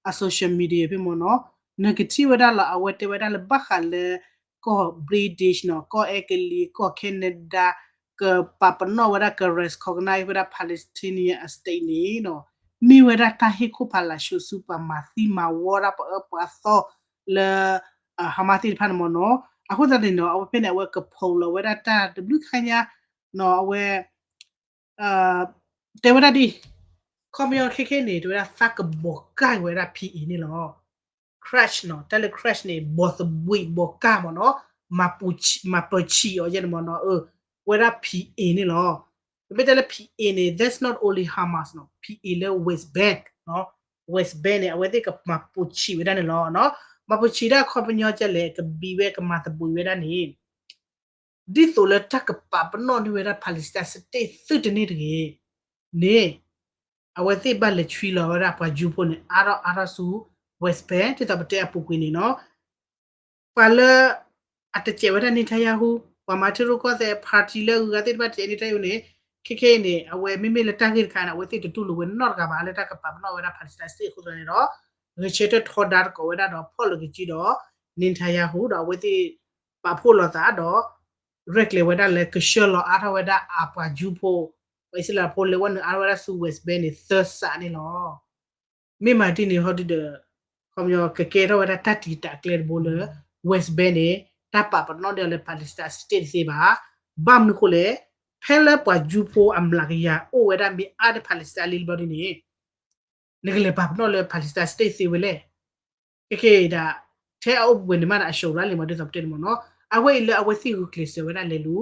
အ social media ဖဲမ့ၢ်နီၤ, နကထံၣ်ဝဲဒၣ်လီၤ အဝဲတဲဝဲဒၣ်လၢဘၣ်ဃးလၢ ကီၢ် British နီၤ, ကီၢ်အဲကလံး, ကီၢ် Canada ကပာ်ပနီၣ်ဝဲဒၣ် က recognize ဝဲဒၣ် Palestinian state န့ၣ်နီၤ, မ့ၢ်ဝဲဒၣ်တၢ်ဟ့ၣ်ခိၣ်ဖးလၢ်ဆူပှၤမၤသံမၤဝီဒၣ်ပှၤအၢပှၤသီလၢ Hamas သ့ၣ်တဖၣ်န့ၣ်မ့ၢ်နီၤ. အဃိသတးန့ၣ်နီၤ အဝဲဖဲန့ၣ် အဝဲက post လီၤဝဲဒၣ်တၢ်တဘျုးခါညါနီၤ, အဝဲ တဲဝဲဒၣ်ဒ် ခီပညီခဲခဲန့ၣ် တဲဝဲဒၣ်သးကဘီးကၢ်ဝဲဒၣ် P A န့ၣ်လီၤ. Crash နီၤ, တၢ်လၢ crash န့ၣ် ဘီၣ်သဘှံးဘီးကၢ်မ့ၢ်နီၤ, မၤပၢၤဆံးအီၤယဲန့ၣ်မ့ၢ်နီၤ, အဝဲဒၣ် P A န့ၣ်လီၤ. မ့မ့ၢ်တၢ်လၢ P A န့ၣ် that's not only Hamas နီၤ, P A လၢ West Bank နီၤ, West Bank န့ၣ် အဝဲသ့ၣ်ကမၤပၢၤဆံးဝဲဒၣ်န့ၣ်လီၤ. မၤပၢၤဆံးဒၣ်ခီပညီကလဲၣ် ကဘံးဝဲကမၤသဘှံးဝဲဒၣ်န့ၣ် ဒ်သိးလၢတၢ်ကပာ်ပနီၣ်န့ၢ်ဝဲဒၣ် Palestine State သုတန့ၢ်တဂ့ၤန့ၣ် အဝဲသ့ၣ်ဘၣ်လဲၤဆွံလီၤဝဲဒၣ်ပှၤယူၤဖိန့ၣ် အါထီၣ်အါထီၣ်ဆူ West Bank ဒ်သိးပတဲအပူၤကွံာ်န့ၣ်နီၤ, ပှၤလၢ အတစဲးဝဲဒၣ် Netanyahu ပှၤမၤထံရူၢ်ကီၢ်သဲး party လၢအဂုၤအဂၤသ့ၣ်တဖၣ်တစဲး Netanyahu န့ၣ် ခဲခဲအံၤန့ၣ် အဝဲမ့မ့ၢ်လၢတၢ်ဂ့ၢ်တခါန့ၣ် အဝဲသ့ၣ်တတူၢ်လိာ်ဝဲနီတဂၤဘၣ် လၢတၢ်ကပာ်ပနီၣ်ဝဲဒၣ် Palestine State အဃိသတးန့ၣ်ဒီး ဂဲၤဆၢထၢၣ်ထီဒါသကိးဝဲဒၣ်ဒီး ဖီၣ်လိာ်က့ၤစုဒီး Netanyahu ဒီးအဝဲသ့ၣ်ပာ်ဖှိၣ်လိာ်သးဒီး ရဲၣ်ကျဲၤဝဲဒၣ်လၢကဆှၢလီၤအါထီၣ်ဝဲဒၣ်အပှၤယူၤဖိ ပှၤအံၣ်စရ့လးဖိလၢဝဲနုာ်အါထီၣ်ဝဲဒၣ်ဆူ West Bank န့ၣ် သၢစးန့ၣ်လီၤ. မ့ၢ်မၤဒ်န့ၣ်ဟီဒုဒီး ခီပညီကကဲထီၣ်ဝဲဒၣ်တၢ်တံာ်တာ်ကျဲတဘိလၢ West Bank န့ၣ် တၢ်ပာ်ပနီၣ်န့ၢ်အီၤလၢ Palestine State တသ့ဘၣ်. ဘၣ်မနုၤဃိလဲၣ်, ဖဲလၢပှၤယူၤဖိအမျးကယၤအိၣ်ဝဲဒၣ်မ့ၢ်အါဒၣ် Palestine လံဘျီဒ်န့ၣ် နကလဲၤပာ်ပနီၣ်လၢ Palestine State သ့ဝဲလဲၣ်. ခဲခဲအံၤဒၣ် ထဲအအိၣ်ပူၤန့ၣ်မးန့ၣ် အရှုံးရၣ်လံမး ဒ်သိးပတဲန့ၣ်မ့ၢ်နီၤ. အဝဲအံၤလၢအဝဲသ့ၣ်ဂုာ်ကျဲးစၢးဝဲဒၣ်လဲၤလူ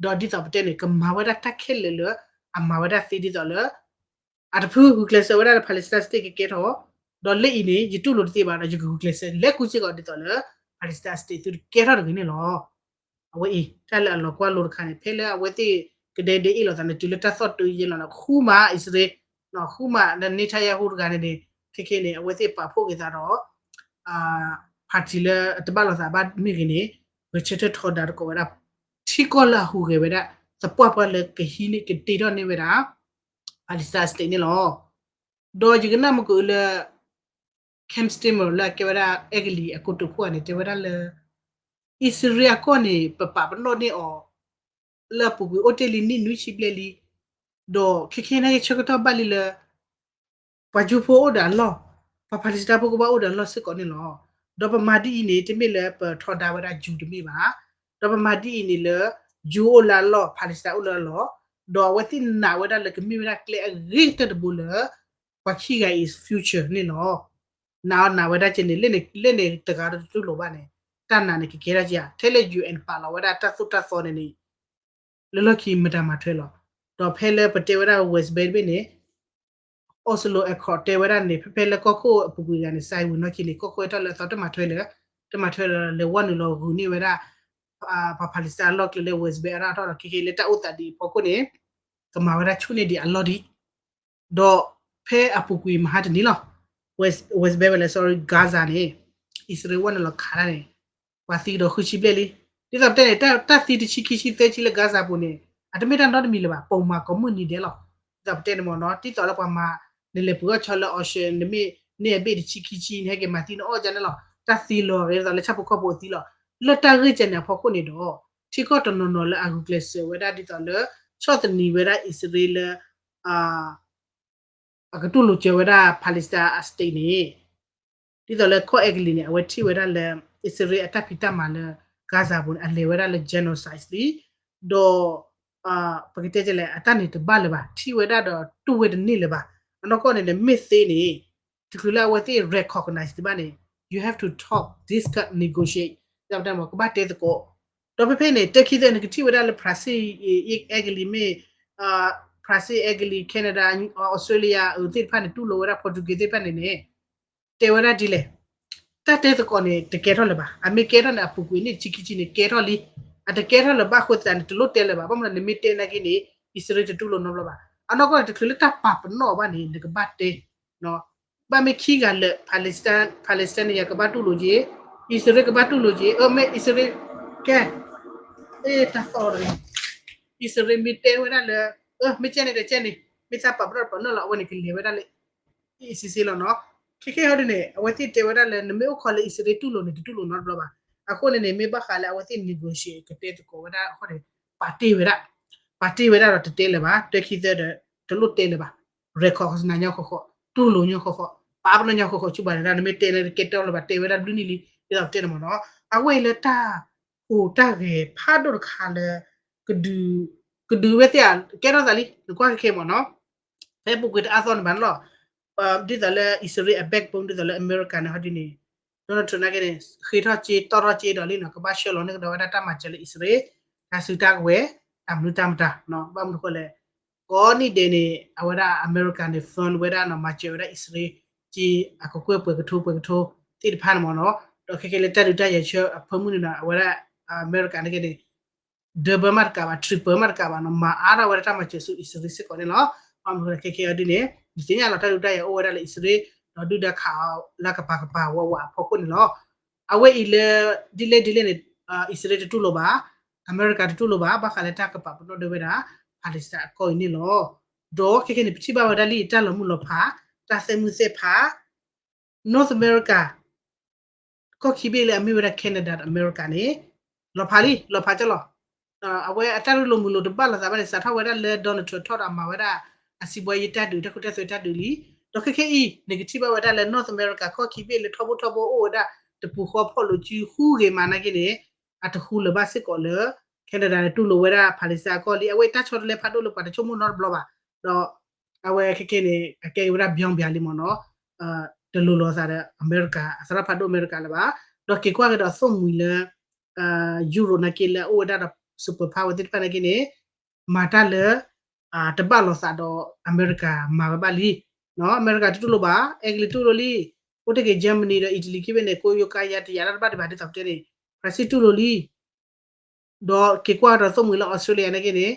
ၤ, ဒီးဒ်သိးပတဲန့ၣ် ကမၤဝဲဒၣ်တၢ်ခဲလၢာ်လၢ အမၤဝဲဒၣ်သ့ဒ်သိးလၢ အတဖုဂုာ်ကျဲးစၢးဝဲဒၣ်လၢ Palestine State ကကဲထီၣ်, ဒီးလၢအံၤန့ၣ် ယတူၢ်လိာ်တသ့ဘၣ်ဒီး ယကဂုာ်ကျဲးစၢးလဲၤကူစ့ၢ်ကီးဒ်သိးလၢ Palestine State သုတကဲထီၣ်တဂ့ၤန့ၣ်လီၤ. အဝဲအံၤ တၢ်လၢအလီၤကွၢ်လိတခါန့ၣ် ဖဲလၢအဝဲသ့ၣ်ကဒဲဒဲအ့ၣ်လိာ်သးန့ၣ် တုၤလၢတၢ်သီၣ်တုၤယဲၢ်လီၤန့ၣ် ဃူမးအံၣ်စရ့လး, ဃူမး Netanyahu တဂၤန့ၣ်န့ၣ် ခဲခဲန့ၣ် အဝဲသ့ၣ်ပာ်ဖှိၣ်က့ၤသးဒီး partyလၢအတဘၣ်လိာ်သးဘၣ်မ့ၢ်ဂ့ၤန့ၣ် ဂဲၤဆၢထၢၣ်ထီဒါသကိးဝဲဒၣ် ထံကီၢ်လၢအဟူးဂဲၤဝဲဒၣ် သပှၢ်ပှၢ်လၢကဟံးန့ၢ်ကတ့ထီၣ်န့ၢ်ဝဲဒၣ် Palestine State န့ၣ်လီၤ. ဒီးယကနၣ်မ့ၢ်ကလၢ Ken Starmer လၢအကဲဝဲဒၣ် အဲကလံးအကိတိာ်ခိၣ်ဂၤန့ၣ် တဲဝဲဒၣ်လၢ အံၣ်စရ့လးအကီၢ်န့ၣ် ပပာ်ပနီၣ်န့ၢ်အီၤ လၢအပူၤကွံာ်အိၣ်တ့ၢ်လံနံၣ်နွံဆံဘျဲၣ်လံ, ဒီးခဲခဲနာ်က့ဆၢကတီၢ်ဘၣ်လံလၢ ပှၤယူၤဖိအိၣ်ဒီးအလီၢ်, ပှၤ Palestine ဖိကဘၣ်အိၣ်ဒီးအလီၢ်စ့ၢ်ကီးန့ၣ်လီၤ. ဒီးပမၤဒ်အံၤန့ၣ် တမ့ၢ်လၢပထီဒါဝဲဒၣ် Jew တမ့ၢ်ဘၣ်, ဒီးပမၤဒ်အံၤန့ၣ်လၢ Jew အိၣ်လၢအလီၢ်, Palestine အိၣ်လၢအလီၢ်, ဒီးအဝဲသ့ၣ်နာ်ဝဲဒၣ်လၢကမ့ၢ်ဝဲဒၣ်ကျဲအဂ့ၤကတၢၢ်တဘိလၢ ပှၤခံဂၤအံၤ future န့ၣ်လီၤ. နာ်အီၤနာ်ဝဲဒၣ်ကဲန့ၣ် လၢန့ၣ်တဂၤဒီးတတူၢ်လိာ်ဘၣ်န့ၣ် တၢ်နာ်န့ၣ်ကကဲထီၣ်ကဲဧါ, ထဲလၢ ယူၣ်အဲၣ် ပာ်လီၤဝဲဒၣ်တၢ်သိၣ်တၢ်သီန့ၣ်န့ၣ် လၢလီၢ်ခံမတၤမၤထွဲလီၤ. ဒီးဖဲလၢပတဲဝဲဒၣ် West Bank တဘ့ၣ်န့ၣ် Oslo Accord တဲဝဲဒၣ်န့ၣ် ဖဲဖဲလၢကီၢ်ခိၣ်အပူၤကွံာ်ဂၤန့ၣ် စဲဝံၤနီၢ်ခံန့ၣ် ကီၢ်ခိၣ်ဟဲထီၣ်လၢအသီတမၤထွဲလၢၤ, တမၤထွဲလၢၤ လဲၤဝဲနုာ်လီၤဂုာ်န့ၢ်ဝဲဒၣ် ပှၤ Palestine အလီၢ်ကျဲလၢ West Bank အရၣ်ထီၣ်ဒီး ခဲကဲလၢတၢ်အိၣ်သးဒ်အံၤအဖီခိၣ်န့ၣ် ကမၤဝဲဒၣ်ဆူၣ်န့ၢ်ဒံးအလီၢ်ဒံး ဒီးဖဲအပူၤကွံာ်မဟါတနံၤလီၤ West Bank ဝဲလဲၣ် sorry Gaza န့ၣ် အံၣ်စရ့လးဝဲနုာ်လီၤခးတၢ်န့ၣ် ပှၤသံကဒီးဃုဆံဘျဲၣ်လံ. ဒ်သိးပတဲန့ၣ် တၢ်သံတဆံခံဆံသၢဆံလၢ Gaza ပူၤန့ၣ် အတမ့ၢ်တၢ်နီတမံၤလၢၤဘၣ် ပိာ်မၤကိးမုၢ်နံၤဒဲးလီၤ. ဒ်သိးပတဲန့ၣ်မ့ၢ်နီၤ ဒ်သိးလၢပှၤမၤ နလဲၤပှ့ၤအီၣ်ဆီလၢ auction နမ့ၢ်န့ၢ်အဘ့ၣ်တဆံခံဆံ နဟဲက့ၤမၤသံနအီၣ်ကန့ၣ်လီၤ တၢ်သံလီၤဂ့ၤဒ်သိးလၢဆၣ်ဖိကီၢ်ဖိအသံလီၤ. လၢတၢ်ဂ့ၢ်ကန့ၣ်အဖီခိၣ်န့ၣ်ဒီး ထံကီၢ်တနီၤနီၤလၢအဂုာ်ကျဲးစၢးဝဲဒၣ်ဒ်သိးလၢ ဆီၣ်သနံးဝဲဒၣ်အံၣ်စရ့လးလၢ အကတူၢ်လိာ်စၢၤဝဲဒၣ် Palestine အ state န့ၣ် ဒ်သိးလၢကီၢ်အဲကလံးန့ၣ် အဝဲထံၣ်ဝဲဒၣ်လၢ အံၣ်စရ့လးအတၢ်ဖံးတၢ်မၤလၢ Gaza ပူၤန့ၣ် အလဲၤဝဲဒၣ်လၢ genocide လံ. ဒီး ပကတဲလဲၣ် အတၢ်န့ၣ်တဘၣ်လၢၤဘၣ် ထံၣ်ဝဲဒၣ်ဒီးတူၢ်ဝဲတန့ၢ်လၢၤဘၣ်. အနီၢ်ကီၢ်န့ၣ်န့ၣ် မ့ၢ်သ့န့ၣ် တချုးလၢအဝဲသ့ၣ် recognize ဒံးဘၣ်န့ၣ် you have to talk this negotiate ကဘၣ်တဲသကိး ဒီးဖဲဖဲန့ၣ် တၢ်ခံသၢန့ၣ် ကထံၣ်ဝဲဒၣ်လၢ Brazil အဲကလံးမ့ၢ် Brazil အဲကလံး Canada Australia အၢသ့ၣ်တဖၣ်န့ၣ် တူၢ်လိာ်ဝဲဒၣ် Portugal သ့ၣ်တဖၣ်န့ၣ်န့ၣ် တဲဝဲဒၣ်ဒ်လဲၣ် တၢ်တဲသကိးန့ၣ် တကဲထီၣ်လၢၤဘၣ်. အမ့ၢ်ကဲထီၣ်န့ၣ် အပူၤကွံာ်န့ၣ်တဆံခံဆံန့ၣ် ကဲထီၣ်လံ. အတကဲထီၣ်လၢၤဘၣ်အဃိသတးန့ၣ် တလိၣ်တဲလၢၤဘၣ်. ဘၣ်မနုၤ နမ့ၢ်တဲနာ်က့န့ၣ် အံၣ်စရ့လးတတူၢ်လိာ်နီတဘျီဘၣ်. အနီၢ်ကီၢ်န့ၣ် တချုးလၢတၢ်ပာ်ပနီၣ်ဘၣ်န့ၣ် နကဘၣ်တဲ ဘၣ်မ့ၢ်ခံဂၤလၢာ် Palestine, Palestinian ကဘၣ်တူၢ်လိာ်က့ၤ, အံၣ်စရ့လးကဘၣ်တူၢ်လိာ်က့ၤ, အမ့ၢ်အံၣ်စရ့လး ကဲ, တၢ်သီၣ်တဂ့ၤ, အံၣ်စရ့လးမ့ၢ်တဲဝဲဒၣ်လၢ မ့ၢ်ကဲန့ၣ်ဒီးကဲန့ၣ်, မ့ၢ်သးပာ်ပနီၣ်တပာ်ပနီၣ်လီၤ အဝဲန့ၣ်ကလဲၤဝဲဒၣ်လၢ အံၣ်စရ့လးလီၤနီၤ. ခဲခဲဟီဒ်န့ၣ် အဝဲသ့ၣ်တဲဝဲဒၣ်လၢ နမ့ၢ်အိၣ်ခိးလၢအံၣ်စရ့လးတူၢ်လိာ်န့ၣ် တတူၢ်လိာ်နီတဘျီဘၣ်. အဃိန့ၣ်န့ၣ် မ့ၢ်ဘၣ်ဃးလၢအဝဲသ့ၣ် negotiate ကတဲသကိးဝဲဒၣ်အဃိန့ၣ် ပာ်တ့ၢ်ဝဲဒၣ်, ပာ်တ့ၢ်ဝဲဒၣ်ဒီးတတဲလၢၤဘၣ်, တၢ်ခံသၢဒီး တလိၣ်တဲလၢၤဘၣ်, ရဲၣ်ခီၣ်ကစနၤညီဃီဃီ, တူၢ်လိာ်ညီဃီဃီ, ပာ်ပနီၣ်ညီဃီဃီ ဆူဘၣ်န့ၣ်ဒၣ် နမ့ၢ်တဲန့ၣ် ကဲတၢ်လၢၤဘၣ် တဲဝဲဒၣ်ဘျုးနံၣ်လံ, ဒ်သိးပတဲန့ၣ်မ့ၢ်နီၤ. အဝဲအံၤလၢတၢ်ဟူးတၢ်ဂဲၤဖးဒိၣ်တခါလၢ ကဒုး, ကဒုးဝဲသ့ၣ်ဧါ, ကဲထီၣ်သးလံ, နကွၢ်ခဲခဲမ့ၢ်နီၤ. ဖဲပူၤကွံာ်တအါသီန့ၣ်ဘၣ်န့ၣ်လီၤ. ဒ်သိးလၢအံၣ်စရ့လးအ backbone ဒ်သိးလၢအမဲရကၤန့ၣ် ဟီဒ်န့ၣ် Donald Trump နာ်က့န့ၣ် ဃ့ထီၣ်က့ တီၢ်ထီၣ်က့ဒီးလံနီၤ ကဘၣ်ဆှၢလီၤန့ၢ်ကဒီးဝဲဒၣ်တၢ်မၤစၢၤလၢအံၣ်စရ့လး တၢ်စုတၢ်ကဝဲၤ တၢ်မနုၤတၢ်မတၤ ဘၣ်မနုၤဃိလဲၣ်, ကိးနံၣ်ဒဲးန့ၣ် အဝဲဒၣ်အမဲရကၤန့ၣ် fund ဝဲဒၣ်နီၤ မၤစၢၤဝဲဒၣ်အံၣ်စရ့လး က့အကကွဲၢ်ပှဲၤကထိပှဲၤကထိသ့ၣ်တဖၣ်န့ၣ်မ့ၢ်နီၤ. ဒီးခဲခဲလၢတၢ်ဒုးတၢ်ယၤဆၢအဖၢမုၢ်န့ၣ်နီၤ အဝဲဒၣ်အမဲရကၤနာ်က့န့ၣ် double မးတကးဘၣ် triple မးတကးဘၣ်နီၤ မၤအါထီၣ်ဝဲဒၣ်တၢ်မၤစၢၤဆူအံၣ်စရ့လးစ့ၢ်ကီးန့ၣ်လီၤ. ဘၣ်မနုၤဃိလဲၣ် ခဲခဲအံၤဒ်န့ၣ် နသ့ၣ်ညါလီၤ တၢ်ဒုးတၢ်ယၤအိၣ်ဝဲဒၣ်လၢအံၣ်စရ့လး ဒီးဒုၣ်ဒါခးအီၤလၢကပၤကပၤဝးဝးအဖီခိၣ်န့ၣ်လီၤ. အဝဲအံၤလၢ ဒ်လဲၣ်ဒ်လဲၣ်န့ၣ် အံၣ်စရ့လးတတူၢ်လိာ်ဘၣ်, အမဲရကၤတတူၢ်လိာ်ဘၣ် ဘၣ်ဃးလၢတၢ်ကပာ်ပနီၣ်ဒၣ်ဝဲဒၣ် Palestine အကီၢ်အံၤန့ၣ်လီၤ. ဒီးခဲခဲန့ၣ် ပထံၣ်ဘၣ်ဝဲဒၣ်လံ တၢ်လီၤမုၢ်လီၤဖး, တၢ်သဲးမုၢ်သဲးဖး North America ကီၢ်ခံဘ့ၣ်လၢအမ့ၢ်ဝဲဒၣ် Canada ဒီးအမဲရကၤန့ၣ် လီၤဖးလံ လီၤဖးကလီၤ. အဝဲအတၢ်ရ့လိာ်မုာ်လိာ်တဘၣ်လိာ်သးဘၣ်န့ၣ် စးထီၣ်ဝဲဒၣ်လၢ Donald Trump ထီၣ်ဒီးမၤဝဲဒၣ် အစီးပွားရေး တၢ်ဒုး တၢ်ခိတၢ်သွဲတၢ်ဒုးလံ. ဒီးခဲခဲအံၤ နကထံၣ်ဘၣ်ဝဲဒၣ်လၢ North America ကီၢ်ခံဘ့ၣ်လၢထီဘိထီဘိအိၣ်ဝဲဒၣ် တပူၤဃီဖီၣ်လိာ်စုဃုဂ့ၤမးနာ်က့န့ၣ် အတဃူလၢၤဘၣ်စ့ၢ်ကီးလၢ Canada န့ၣ် တူၢ်လိာ်ဝဲဒၣ် Palestine အကီၢ်လံ. အဝဲအံၤတၢ်ဆီတလဲဖးဒိၣ်လၢပှၤတဆိကမိၣ်နီတဘျီဘၣ်. ဒီး အဝဲခဲခဲန့ၣ် အကဲက့ၤဝဲဒၣ် ပြောင်းပြန် လံမ့ၢ်နီၤ, တလိၤလိာ်အသးဒီးအမဲရကၤ အသရၣ်ဖးဒိၣ်အမဲရကၤလၢၤဘၣ်. ဒီးက့ၤကွၢ်က့ၤဒီးသိၣ်မှံၤလၢ Europe နာ်က့လၢအအိၣ်ဝဲဒၣ်ဒီး super power သ့ၣ်တဖၣ်နာ်က့န့ၣ် မၤတၢ်လၢ တဘၣ်လိာ်သးဒီးအမဲရကၤမၤဝဲဘၣ်လံ. အမဲရကၤတတူၢ်လိာ်ဘၣ်, အဲကလံးတူၢ်လိာ်လံ, အိၣ်တ့ၢ်က့ၤ Germany ဒီး Italy ခံဘ့ၣ်န့ၣ် ကိးယိၤကါယၤတယာ်တၢ်တဘၣ်ဒံးဘၣ် ဒ်သိးပတဲန့ၣ် France တူၢ်လိာ်လံ. ဒီးက့ၤကွၢ်ဒီးသိၣ်မှံၤလၢ Australia နာ်က့န့ၣ်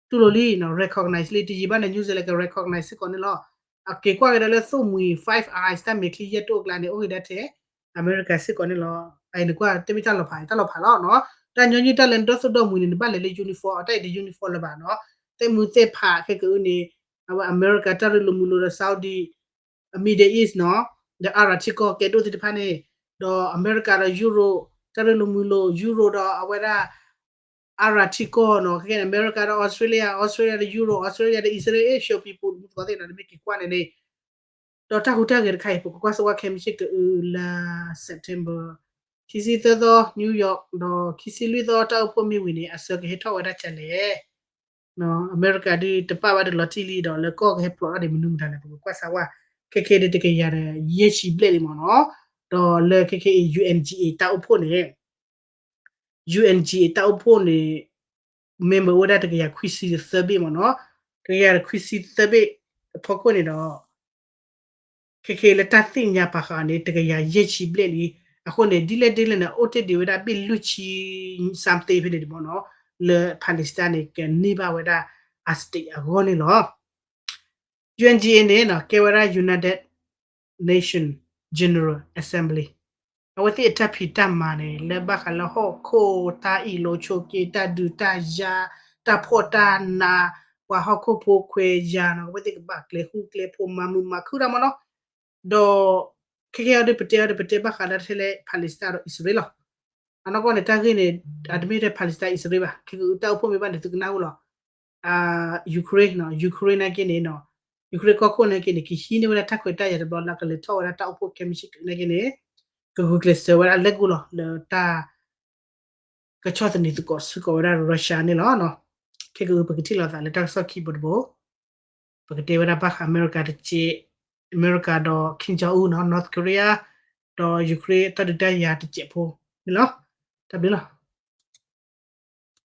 တူၢ်လိာ်လံ recognize လံ တယံာ်ဘၣ်န့ၣ် New Zealand က recognize စ့ၢ်ကီးန့ၣ်လီၤ. အက့ၤကွၢ်က့ၤဒီးလၢသိၣ်မှံၤ Five Eyes တၢ်မဲာ်ချံယဲၢ်တိၢ်အကျါန့ၣ် အိၣ်က့ၤဒၣ်ထဲ အမဲရကၤစ့ၢ်ကီးန့ၣ်လီၤ. အံၤနကွၢ်တမ့ၢ်တၢ်လီၤဖး တၢ်လီၤဖးလီၤနီၤ. တၢ်ညီနုၢ်တၢ်လၢနဒီသိၣ်ဒီမှံၤန့ၣ် နဘၣ်လဲၤလၢ uniform အတၢ်အံၤဒီး uniform လၢၤဘၣ်နီၤ. သဲးမုၢ်သဲးဖးခဲကအုန့ၣ် အဝဲအမဲရကၤတၢ်ရ့လိာ်မုာ်လိာ်ဒီး Saudi Middle East နီၤ, ဒီး Arab ထံကီၢ်ကဲဒိၣ်သ့ၣ်တဖၣ်န့ၣ်, ဒီးအမဲရကၤဒီး Europe တၢ်ရ့လိာ်မုာ်လိာ် Europe ဒီးအဝဲဒၣ် Arab ထံကီၢ်နီၤ, ခဲကနံၣ် အမဲရကၤဒီး Australia, Australia ဒီး Europe, Australia ဒီး Israel, Asian people မုၢ်သကိးသ့ၣ်နီၤ နမ့ၢ်က့ၤကွၢ်န့ၣ်န့ၣ်, ဒီးတၢ်ဟူးတၢ်ဂဲၤတခါအံၤ ပကကွၢ်စ့ၢ်ဝါခဲမုၢ်ဆ့ၣ်ကအုလၢ September ခံဆံသၢသီ New York ဒီးခံဆံလွံၢ်သီတၢ်အိၣ်ဖှိၣ်မ့ၢ်ဝံၤန့ၣ် အဆၢကဟဲထီၣ်ဝဲဒၣ်ကလဲၣ် အမဲရကၤဒုးတပာ်ဘၣ်ဒီးလီၤတံၢ်လံဒီး လၢကီၢ်ကဟဲဖျိးထီၣ်ဒံးမနုၤမတၤလဲၣ် ပကကွၢ်စ့ၢ်ဝါ, ခဲခဲဒုးတကယၤဒီးယဲၢ်ဆံဘျဲၣ်လံမ့ၢ်နီၤ, ဒီးလၢခဲခဲအံၤ UNGA တၢ်အိၣ်ဖှိၣ်န့ၣ်, UNGA တၢ်အိၣ်ဖှိၣ်န့ၣ် member အိၣ်ဝဲဒၣ်တကယၤခွံဆံသၢဘ့ၣ်မ့ၢ်နီၤ, တကယၤခွံဆံသၢဘ့ၣ်အဖီခိၣ်န့ၣ်ဒီး ခဲခဲလၢတၢ်သ့ၣ်ညါပာ်ဃာ်အီၤန့ၣ် တကယၤယဲၢ်ဆံဘျဲၣ်လံ. အဃိန့ၣ် ဒ်လဲၣ်ဒ်လဲၣ်န့ၣ် အိၣ်တ့ၢ်ဒံးဝဲဒၣ်ဘ့ၣ်လွံၢ်ဆံ something ဖဲန့ၣ်တဘီနီၤ, လၢ Palestine န့ၣ် ကန့ၢ်ဘၣ်ဝဲဒၣ်အ state အဂီၢ်န့ၣ်လီၤ. UNGA န့ၣ်နီၤ ကဲဝဲဒၣ် United Nation General Assembly အဝဲသ့ၣ်အတၢ်ဖံးတၢ်မၤန့ၣ် လၢဘၣ်ဃးလၢဟီၣ်ခိၣ်တၢ်အ့ၣ်လိာ်ဆိးက့ တၢ်ဒုးတၢ်ယၤ တၢ်ဖှီၣ်တၢ်နး ပှၤဟီၣ်ခိၣ်ဖိခွဲးယာ်နီၤ အဝဲသ့ၣ်ကဘၣ်ကျဲၤဃူကျဲၤဖိးမၤမုာ်မၤခုၣ်တၢ်မ့ၢ်နီၤ, ဒီး ခဲကဲအံၤဒ်ပတဲအီၤဒ် ပတဲဘၣ်ဃးလၢထဲလဲၣ် Palestine ဒီးအံၣ်စရ့လးလီၤ. အနီၢ်ကီၢ်န့ၣ် တၢ်ဂ့ၢ်န့ၣ် အတမ့ၢ်ထဲ Palestine အံၣ်စရ့လးဘၣ်, ခဲကအုးတၢ်အိၣ်ဖှိၣ်မ့ၢ်ဘၣ်န့ၣ် သုကနၢ်ဟူလီၤ. Ukraine နီၤ Ukraine နာ်က့န့ၣ်နီၤ Ukraine ကီၢ်ခိၣ်နာ်က့န့ၣ် ကဟံးန့ၢ်ဝဲဒၣ်တၢ်ခွဲးတၢ်ယာ်တဘျီလၢကလဲၤထီၣ်ဝဲဒၣ်တၢ်အိၣ်ဖှိၣ်ခဲမုၢ်ဆ့ၣ်နာ်က့န့ၣ် ကဂုာ်ကျဲးစၢးဝဲဒၣ်လၢဂုၢ်လီၤ လၢတၢ် ကဆီၣ်သနံးသကိးစ့ၢ်ကီးဝဲဒၣ် Russia န့ၣ်လီၤ. ခဲကအုးပကထံၣ်လိာ်သးလၢတၢ်ကစီၣ်ခံဘိတဘိ ပကတဲဝဲဒၣ်ဘၣ်ဃးအမဲရကၤတစဲး, အမဲရကၤဒီး Kim Jong Un နီၤ North Korea ဒီး Ukraine တၢ်ဒုးတၢ်ယၤတစဲးဖိန့ၣ်လီၤ. တၢ်ဘျုးလီၤ.